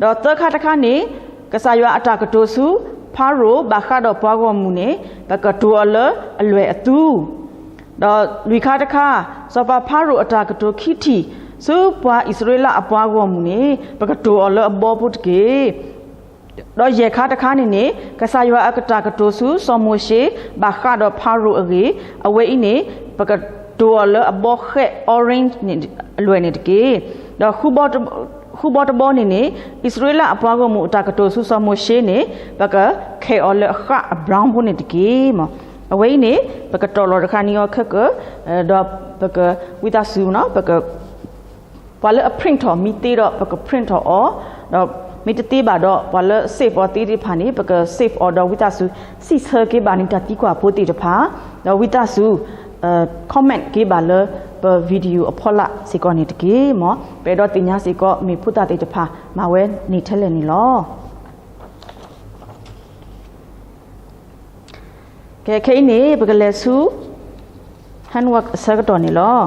ဒီးသၢခါတခါန့ၣ် ကစၢ်ယွၤအတၢ်ကတိၤဆူ ဖၤရိၤဘၣ်ဃးဒီးပှၤဂီၢ်မုၢ်န့ၣ် ပကတိၤအီၤလၢအလွဲၢ်အသူ, ဒီးလွံၢ်ခါတခါ စီၤပၤဖၤရိၤအတၢ်ကတိၤခံထံၣ် ဆူပှၤအံၣ်စရ့လးအပှၤဂီၢ်မုၢ်န့ၣ် ပကတိၤအီၤလၢအဘီဖိတက့ၢ်. ဒီးယဲၢ်ခါတခါန့ၣ်န့ၣ် ကစၢ်ယွၤအတၢ်ကတိၤဆူစီၤမိၤၡ့ ဘၣ်ဃးဒီးဖၤရိၤအဂ့ၢ်, အဝဲအံၤန့ၣ် ပကတိၤအီၤလၢအဘီဃဲး orange န့ၣ် အလွဲၢ်န့ၣ်တက့ၢ်. ဒီး ဃုဘီတဘီန့ၣ်န့ၣ် အံၣ်စရ့လးအပှၤဂီၢ်မုၢ်အတၢ်ကတိၤဆူစီၤမိၤၡ့န့ၣ် ပကခဲးအီၤလၢအဃၣ် အ brown ဖိန့ၣ်တက့ၢ်. အဝဲအံၤန့ၣ် ပကတီၢ်လီၤတခါန့ၢ်အီၤခဲကၢ, ဒီးပကဝံသးစူၤ ပက ပှၤလၢအ print ထီၣ်မ့ၢ်သ့ဒီး ပက print ထီၣ်အီၤ, ဒီးမ့ၢ်တသ့ဘၣ်ဒီး ပှၤလၢ save အီၤသ့သ့ၣ်တဖၣ်န့ၣ် ပက save အီၤဒီးဝံသးစူၤ စံးဆၢက့ၤဘၣ်န့ၣ် တၢ်သံကွၢ်ဖိသ့ၣ်တဖၣ်, ဒီးဝံသးစူၤ comment က့ၤဘၣ်လၢပ video အဖီလာ်စ့ၢ်ကီးန့ၣ်တက့ၢ်. မ်ပအဲၣ်ဒိးသ့ၣ်ညါစ့ၢ်ကီး မ့ၢ်ဖိသၣ်သ့ၣ်တဖၣ် မၤဝဲန့ၣ်ထဲလဲၣ်န့ၣ်လီၤ. ကဲ ခဲအံၤန့ၣ် ပကလဲၤဆူ handwork အဆၢကတီၢ်န့ၣ်လီၤ.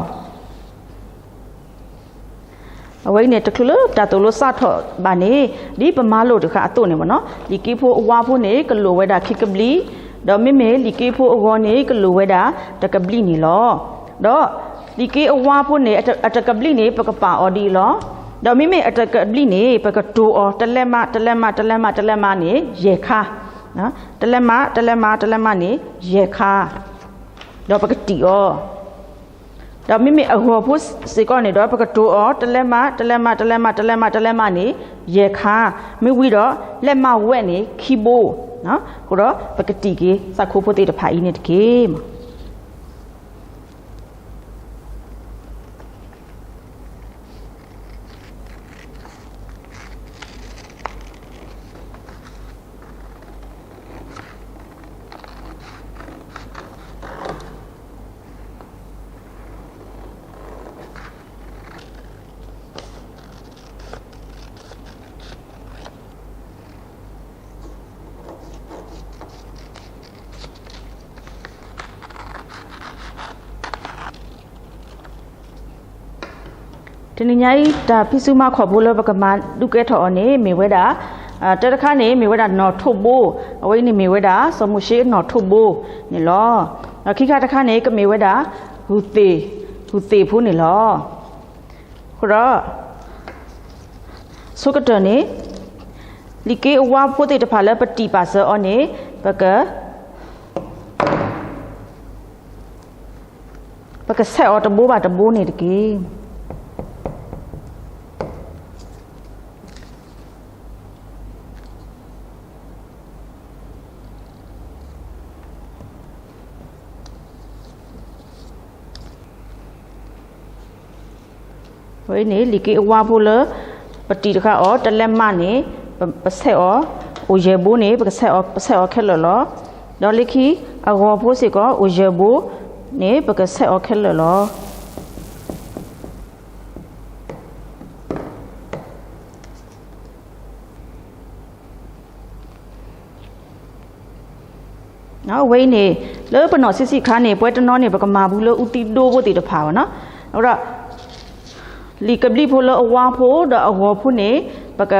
အဝဲအံၤန့ၣ် တချုးလၢတၢ်သိၣ်လိစးထီၣ်ဘၣ်န့ၣ် ဒ်ပမၤလိာ်တဃၣ်အသိးန့ၣ်ဘၣ်နီၤ, လံာ်က့ဖိအဝါဖိန့ၣ် ကလိၣ်ဝဲဒၣ်ခံကဘျံး, ဒီးမ့မ့ၢ်လံာ်က့ဖိအဂီၤန့ၣ် ကလိၣ်ဝဲဒၣ်တကဘျံးန့ၣ်လီၤ. ဒီးလံာ်က့အဝါဖိန့ၣ် အတကဘျံးန့ၣ် ပကပာ်အီၤဒ်အံၤလီၤ. ဒီးမ့မ့ၢ်အတကဘျံးန့ၣ် ပကတိၤအီၤ တလဲမး တလဲမး တလဲမး တလဲမးန့ၣ် ယဲၢ်ခါ, တလဲမး တလဲမး တလဲမးန့ၣ် ယဲၢ်ခါ, ဒီးပကတံၢ်အီၤ. ဒီးမ့မ့ၢ်အဂီၤဖိစ့ၢ်ကီးန့ၣ်ဒီး ပကတိၤအီၤ တလဲမး တလဲမး တလဲမး တလဲမး တလဲမးန့ၣ် ယဲၢ်ခါ, မ့ၢ်ဝံၤဒီး လဲမးဝဲန့ၣ် ခံဘိ, အဃိဒီး ပကတံၢ်က့ၤ သးခိဖိသ့ၣ်တဖၣ်အံၤန့ၣ်တက့ၢ်. တနံၤညါအံၤ တၢ်ဖံးစုမၤခီၣ်ဖိလၢပကမၤဒုးကဲထီၣ်အီၤန့ၣ် မ့ၢ်ဝဲဒၣ်, တၢ်တခါန့ၣ် မ့ၢ်ဝဲဒၣ်နီၣ်ထိးဘိ, အဝဲအံၤန့ၣ်မ့ၢ်ဝဲဒၣ် စီၤမိၤၡ့နီၣ်ထိးဘိန့ၣ်လီၤ. ဒီးခံခါတခါန့ၣ် ကမ့ၢ်ဝဲဒၣ် ဂုၢ်သ့ၣ်, ဂုၢ်သ့ၣ်ဖိန့ၣ်လီၤ. အဃိဒီး ဆိကတၢၢ်န့ၣ် လံာ်က့အဝါဖိသ့ၣ်တဖၣ်လၢပတံၢ်ပာ်စၢၤအီၤန့ၣ် ပက ပကဆဲးအီၤတဘိဘၣ်တဘိန့ၣ်တက့ၢ်. ဝဲအံၤန့ၣ် လံာ်က့အဝါဖိလၢ ပတံၢ်တခါအီၤ တလဲးမးန့ၣ် ပ ပဆဲးအီၤ အိၣ်ယဲၢ်ဘိန့ၣ် ပကဆဲးအီၤ ပဆဲးအီၤခဲလၢာ်လီၤ. ဒီးလၢခံ အဂီၤဖိစ့ၢ်ကီး အိၣ်ယဲၢ်ဘိန့ၣ် ပကဆဲးအီၤခဲလၢာ်လီၤ. အဝဲအံၤန့ၣ် လၢပနီၢ်ဆံးဆံးခါန့ၣ် ပဝဲတနီၤန့ၣ် ပကမၤဘူးလၢအူသံဒိဖိသ့ၣ်တဖၣ်ဘၣ်နီၤ. အဃိဒီး လံာ်ကဘျံးဖိလၢအဝါဖိဒီးအဂီၤဖိန့ၣ် ပက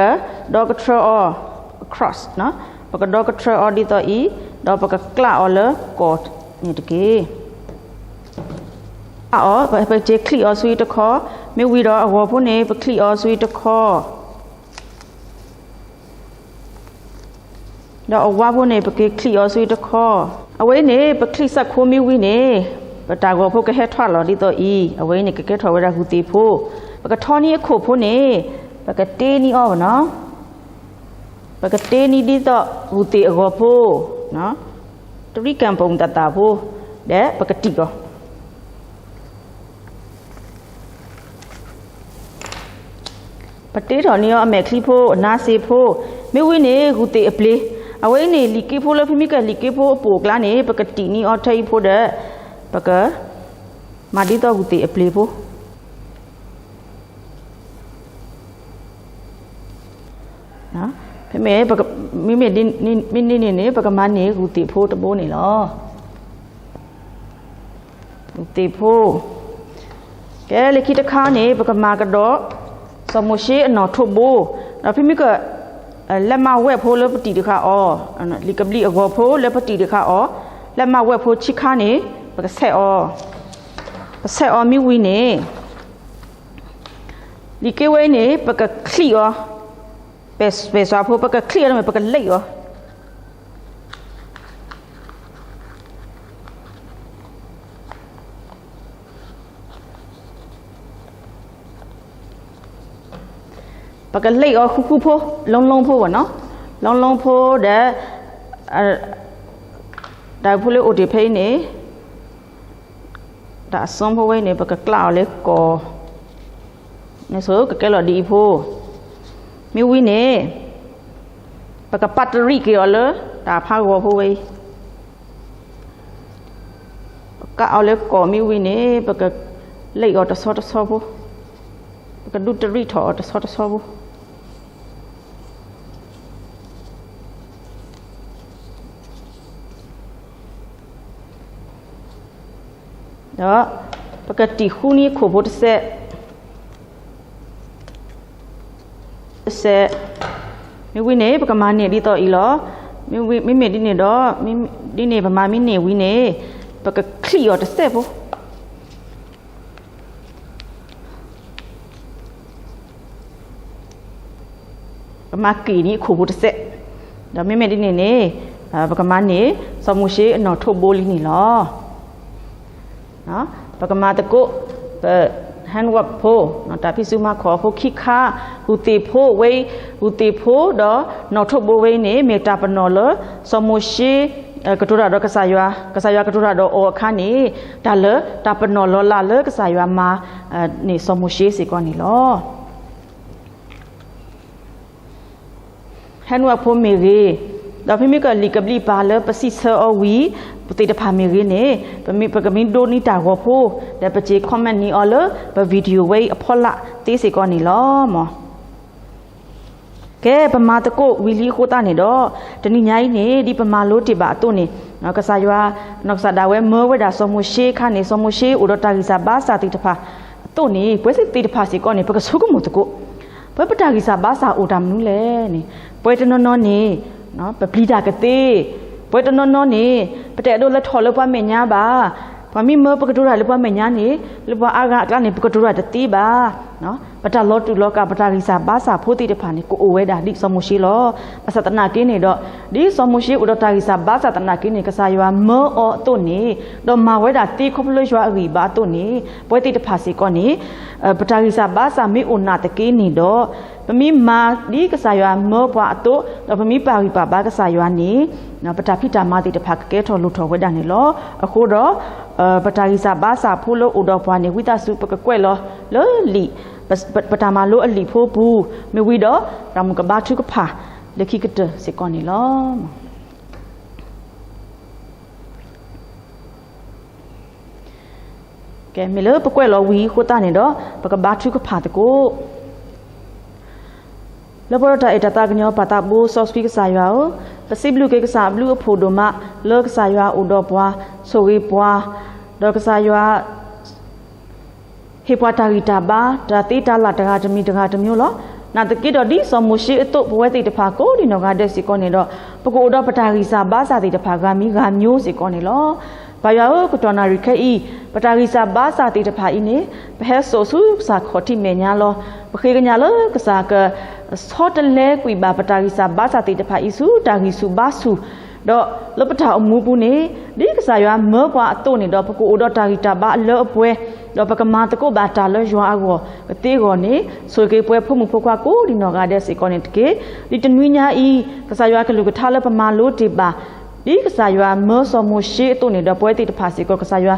ဒီကထြၢအီၤ cross နီၤ, ပကဒီကထြၢအီၤဒ်သိးအံၤ, ဒီးပကကျးအီၤလၢကီၢ်န့ၣ်တက့ၢ်. အီၤ ပကချံးအီၤဆူအံၤတခီ, မ့ၢ်ဝံၤဒီးအဂီၤဖိန့ၣ် ပချံးအီၤဆူအံၤတခီ ဒီးအဝါဖိန့ၣ် ပကချံးအီၤဆူအံၤတခီ, အဝဲအံၤန့ၣ် ပချံးစးခိမ့ၢ်ဝံၤန့ၣ် ပတၢ်ဂီၤဖိကဟဲထီၣ်လီၤဒ်သိးအံၤ, အဝဲအံၤန့ၣ် ကကဲထီၣ်ဝဲဒၣ်ဂုၢ်သ့ၣ်ဖိ, ပကထီၣ်န့ၢ်အခိၣ်ဖိန့ၣ် ပကတ့န့ၢ်အီၤဘၣ်နီၤ, ပကတ့န့ၢ်ဒ်သိးဂုၢ်သ့ၣ်အဂီၤဖိ, တရံးကၣ်ပူၤသးသးဖိ, ဒီးပကတံၢ်အီၤ ပတ့ထီၣ်န့ၢ်အီၤအမဲာ်ချံဖိ, အနါစ့ဖိ, မ့ၢ်ဝံၤန့ၣ် ဂုၢ်သ့ၣ်အပျ့ၤ, အဝဲအံၤန့ၣ် လံာ်က့ဖိလၢဖဲမ့ၢ်ကလံာ်က့ဖိအပိာ်အကျါန့ၣ် ပကတံၢ်န့ၢ်အီၤထဲအံၤဖိဒီး ပကမၤဒ်သိးဂုၢ်သ့ၣ်အပျ့ၤဖိ ဖဲမ့ၢ် မ့မ့ၢ်ဒ်န့ၣ်န့ၣ် ပကမၤန့ၢ်ဂုၢ်သ့ၣ်ဖိတဘိန့ၣ်လီၤ. ဂုၢ်သ့ၣ်ဖိ, ကဲလၢခံတခါန့ၣ် ပကမၤကဒီး စီၤမိၤၡ့အနီၣ်ထိးဘိ, ဒီးဖဲမ့ၢ်က လဲးမးဝဲၢ်ဖိလၢပတံၢ်တခါအီၤ, လံာ်ကဘျံးအဂီၤဖိလၢပတံၢ်တခါအီၤ, လဲးမးဝဲၢ်ဖိဆံခါန့ၣ် ပကဆဲးအီၤ, ပဆဲးအီၤမ့ၢ်ဝံၤန့ၣ် လံာ်က့ဝဲအံၤန့ၣ် ပကချံးအီၤ, ပဲာ်စွါဖိ ပကချံးအီၤ ပကလံၣ်အီၤ ပကလံၣ်အီၤဃူဃူဖိ, လီလီဖိဘၣ်နီၤ, လီလီဖိဒီး တၢ်ဖိလၢအိၣ်တ့ၢ်ဖဲအံၤန့ၣ် တၢ်အစိဖိဝဲအံၤန့ၣ် ပကကျးအီၤလၢကီၢ်, န့ၣ်ဆိကကဲလီၤဒ်အံၤဖိ, မ့ၢ်ဝံၤန့ၣ် ပကပာ်တရံးက့ၤအီၤလၢ တၢ်ဖးဂီၤဖိဝဲအံၤ, ပကကျးအီၤလၢကီၢ်မ့ၢ်ဝံၤန့ၣ် ပကလံၣ်အီၤတဆီတဆီဖိ, ပကဒုးတရံးထီၣ်အီၤတဆီတဆီဖိ ဒီး ပကတံၢ်ဃူန့ၢ်ခိၣ်ဖိတစဲး, တစဲး, မ့ၢ်ဝံၤန့ၣ် ပကမၤန့ၢ်ဒ်သိးအံၤလီၤ. မ့မ့ၢ်ဒ်န့ၣ်ဒီး ဒ်န့ၣ် ပမၤမ့ၢ်န့ၢ်ဝံၤန့ၣ် ပကချံးအီၤတစဲးဖိ ပမၤက့ၤန့ၢ်အခိၣ်ဖိတစဲး, ဒီးမ့မ့ၢ်ဒ်န့ၣ်န့ၣ် ပကမၤန့ၢ် စီၤမိၤၡ့အနီၣ်ထိးဘိလံန့ၣ်လီၤ. ပကမၤသကိး ပ handwork ဖိ, တၢ်ဖံးစုမၤခီၣ်ဖိခံခါ, ဂုၢ်သ့ၣ်ဖိဝဲအံၤ, ဂုၢ်သ့ၣ်ဖိဒီးနီၣ်ထိးဘိဝဲအံၤန့ၣ် မ့ၢ်တၢ်ပနီၣ်လၢ စီၤမိၤၡ့ ကတိၤတၢ်ဒီးကစၢ်ယွၤ, ကစၢ်ယွၤကတိၤတၢ်ဒီးအီၤအခါန့ၣ် တၢ်လၢတၢ်ပနီၣ်လီၤလးလၢကစၢ်ယွၤမၤန့ၢ်စီၤမိၤၡ့စ့ၢ်ကီးန့ၣ်လီၤ. handwork ဖိမ့ၢ်ဂ့ၤ, ဒီးဖဲမ့ၢ်ကလံာ်ကဘျံးပၤလၢပစံးဆၢအီၤဝံၤ ပသ့ၣ်တဖၣ်မ့ၢ်ဂ့ၤန့ၣ် ပမ့ၢ် ပကမ့ၢ်ဒိးန့ၢ်တၢ်ဂီၤဖိ ဒီးပစ့ comment န့ၢ်အီၤလၢပ video ဝဲအံၤအဖီလာ်သ့စ့ၢ်ကီးန့ၣ်လီၤ. ကဲ ပမၤသကိးဝံၤလံအဃိသတးန့ၣ်ဒီး တနံၤညါအံၤန့ၣ် ဒ်ပမၤလိတ့ၢ်ဘၣ်အသိးန့ၣ် ကစၢ်ယွၤ နီၢ်ကစၢ်ဒၣ်ဝဲမၢဝဲဒၣ်စီၤမိၤၡ့အခါန့ၣ် စီၤမိၤၡ့အိၣ်ဒီးတၢ်ဂံၢ်စၢ်ဘါစၢ်သ့ၣ်တဖၣ်အသိးန့ၣ် ပဝဲသ့ၣ်တဖၣ်စ့ၢ်ကီးန့ၣ် ပကဆိကမိၣ်သကိး ပဝဲပတၢ်ဂံၢ်စၢ်ဘါစၢ်အိၣ်တၢ်မနုၤလဲၣ်န့ၣ် ပဝဲတနီၤနီၤန့ၣ် ပပျံၤတၢ်ကသ့, ပဝဲတနီၤနီၤန့ၣ် ပတအဲၣ်ဒိးလဲၤထီၣ်လၢပှၤမဲာ်ညါဘၣ် ပှၤမ့ၢ်မၢပကတိၤတၢ်လၢပှၤမဲာ်ညါန့ၣ်, လၢပှၤအါဂၤအကျါန့ၣ် ပကတိၤတၢ်တသ့ဘၣ်. ပတၢ်လီၤတူာ်လီၤကာ် ပတၢ်ဂံၢ်စၢ်ဘါစၢ်ဖိသ့ၣ်တဖၣ်န့ၣ် ကအိၣ်ဝဲဒၣ်ဒ်စီၤမိၤၡ့လီၤ. ဘၣ်ဆၣ်သနာ်က့န့ၣ်ဒီး ဒ်စီၤမိၤၡ့အိၣ်ဒီးတၢ်ဂံၢ်စၢ်ဘါစၢ်သနာ်က့န့ၣ် ကစၢ်ယွၤမၢအီၤအသိးန့ၣ်, ဒီးမၤဝဲဒၣ်သ့ခီဖျိလၢယွၤအဂံၢ်ဘါအသိးန့ၣ်, ပဝဲသ့ၣ်တဖၣ်စ့ၢ်ကီးန့ၣ် ပတၢ်ဂံၢ်စၢ်ဘါစၢ်မ့ၢ်အိၣ်နာ်သက့န့ၣ်ဒီး, ပမ့ၢ်မၤဒ်ကစၢ်ယွၤမၢပှၤအသိး, ဒီးပမ့ၢ်ပာ်ဂံၢ်ပာ်ဘါကစၢ်ယွၤန့ၣ်, ပတၢ်ဖံးတၢ်မၤသ့ၣ်တဖၣ်ကကဲထီၣ်လိၣ်ထီၣ်ဝဲဒၣ်န့ၣ်လီၤ. အဃိဒီး ပတၢ်ဂံၢ်စၢ်ဘါစၢ်ဖိလၢအိၣ်ဒီးပှၤန့ၣ် ဝံသးစူၤပကကွဲးလီၤလၢလံာ်, ပတၢ်မၤလိအလံာ်ဖိပူၤ, မ့ၢ်ဝံၤဒီး ပတၢ်မုၢ်ကဘါထုကဖၣ်လၢခံကတၢၢ်စ့ၢ်ကီးန့ၣ်လီၤ. မ့ၢ်လၢပကွဲးလီၤဝံၤအဃိသတးန့ၣ်ဒီး ပကဘါထုကဖၣ်သကိး. လၢပှဲၤဒီးတၢ်အဲၣ်တၢ်သးကညီၤပၢ်သးဘိစီဆှံကစၢ်ယွၤဧၢ, ပစံးဘျုးက့ၤကစၢ်အဘျုးအဖှိၣ်ဒိၣ်မး လၢကစၢ်ယွၤအိၣ်ဒီးပှၤ, ဆိၣ်ဂ့ၤပှၤ, ဒီးကစၢ်ယွၤ ဟ့ၣ်ပှၤတၢ်ဂံၢ်တၢ်ဘါ တၢ်သ့တၢ်လၢ်တဂၤတမံၤတဂၤတမျိုးလီၤ. နာ်သက့ဒီးဒ်စီၤမိၤၡ့အသိး ပဝဲသ့ၣ်တဖၣ်ကိးဒံနီၢ်ဂၤဒဲးစ့ၢ်ကီးန့ၣ်ဒီး ပကအိၣ်ဒီးပတၢ်ဂံၢ်စၢ်ဘါစၢ်သ့ၣ်တဖၣ်ဂၤမံၤဂၤမျိုးစ့ၢ်ကီးန့ၣ်လီၤ. ပၢ်ယွၤဧၢ, ကတီၢ်နၣ်ရံၣ်ခဲအံၤ ပတၢ်ဂံၢ်စၢ်ဘါစၢ်သ့ၣ်တဖၣ်အံၤန့ၣ် ပဟဲစိာ်ဆူကစၢ်ခီၣ်ထံးမဲာ်ညါလီၤ. ပဃ့ကညးလၢကစၢ်က ဆီတလဲကွံာ်ဘၣ်ပတၢ်ဂံၢ်စၢ်ဘါစၢ်သ့ၣ်တဖၣ်အံၤဆူတၢ်ဂံၢ်ဆူၣ်ဘါဆူၣ်, ဒီးလၢပတၢ်အိၣ်မူပူၤန့ၣ် ဒ်ကစၢ်ယွၤမၢပှၤအသိးန့ၣ်ဒီး ပကအိၣ်ဒီးတၢ်ဂံၢ်တၢ်ဘါအလၢအပှဲၤ, ဒီးပကမၤသကိးဘၣ်တၢ်လၢယွၤအဂီၢ်ကသ့အဂီၢ်န့ၣ် ဆိၣ်ဂ့ၤပှၤဖိမုၣ်ဖိခွါကိးဒံနီၢ်ဂၤဒဲးစ့ၢ်ကီးန့ၣ်တက့ၢ်. ဒ်တနွံညါအံၤ ကစၢ်ယွၤကလုၢ်ကထါလၢပမၤလိတ့ၢ်ဘၣ် ဒ်ကစၢ်ယွၤမၢစီၤမိၤၡ့အသိးန့ၣ်ဒီး ပဝဲသ့ၣ်တဖၣ်စ့ၢ်ကီး ကစၢ်ယွၤ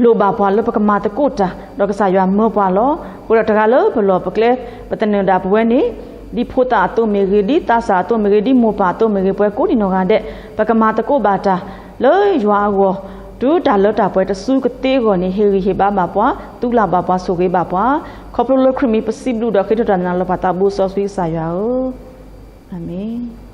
လိၣ်ဘၣ်ပှၤလၢပကမၤသကိးတၢ် ဒီးကစၢ်ယွၤမၢပှၤလီၤ. အဃိဒီးတဂၤလၢပလီၢ်ပကျဲ ပသနၢၣ်ဒၣ်ပဝဲန့ၣ် ဒ်ဖိသၣ်အသိးမ့ၢ်ဂ့ၤ, ဒ်သးစၢ်အသိးမ့ၢ်ဂ့ၤ, ဒ်မိၢ်ပၢ်အသိးမ့ၢ်ဂ့ၤ, ပဝဲကိးဒံနီၢ်ဂၤဒဲး ပကမၤသကိးဘၣ်တၢ်လၢယွၤအဂီၢ် တုၤတၢ်လၢတၢ်ပှဲၤတစုကသ့အဂီၢ်န့ၣ် ဟ့ၣ်ဂံၢ်ဟ့ၣ်ဘါဘၣ်ပှၤ, သူလၢ်ဘၣ်ပှၤ, ဆိၣ်ဂ့ၤဘၣ်ပှၤ, ခီဖျိလၢခရံာ်မံၤပစံးဘျုးဒီးဃ့ထီၣ်တၢ်နာ်လၢပၢ်သးဘိစီဆှံကစၢ်ယွၤဧၢ, အၤမ့ၣ်.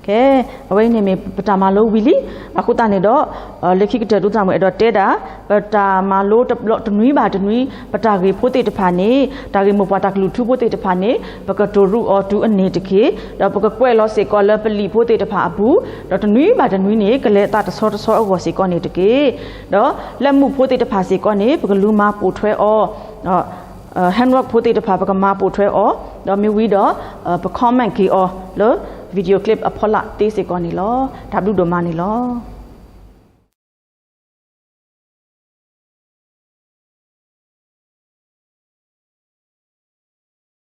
ကဲ, အဝဲအံၤန့ၣ်မ့ၢ်ပတၢ်မၤလိဝံၤလံ. အဃိသတးန့ၣ်ဒီး လၢခံကတၢၢ်ဒိသးမုၣ်အဲၣ်ဒိးတဲဒၣ် ပတၢ်မၤလိတဘျီတနွံဘၣ်တနွံ ပတၢ်ဂ့ၢ်ဖိသ့ၣ်တဖၣ်န့ၣ် တၢ်ဂ့ၢ်မိၢ်ပှၢ်တၢ်ကလုၢ်ထူဖိသ့ၣ်တဖၣ်န့ၣ် ပကတိၤရူးအီၤတုၤအန့ၣ်တက့ၢ်. ဒီးပကကွဲးလီၤစ့ၢ်ကီးလၢပလံာ်ဖိသ့ၣ်တဖၣ်အပူၤ, ဒီးတနွံဘၣ်တနွံန့ၣ် ကလဲၤသးတဆီတဆီအဂီၢ်စ့ၢ်ကီးန့ၣ်တက့ၢ်. ဒီးလၢမူးဖိသ့ၣ်တဖၣ်စ့ၢ်ကီးန့ၣ် ပကလူၤမၤပိာ်ထွဲအီၤ handwork ဖိသ့ၣ်တဖၣ် ပကမၤပိာ်ထွဲအီၤ, ဒီးမ့ၢ်ဝံၤဒီး ပ comment က့ၤအီၤလၢ video clip အဖီလာ်သ့စ့ၢ်ကီးန့ၣ်လီၤ. တၢ်ဘျုးဒိၣ်မးန့ၣ်လီၤ.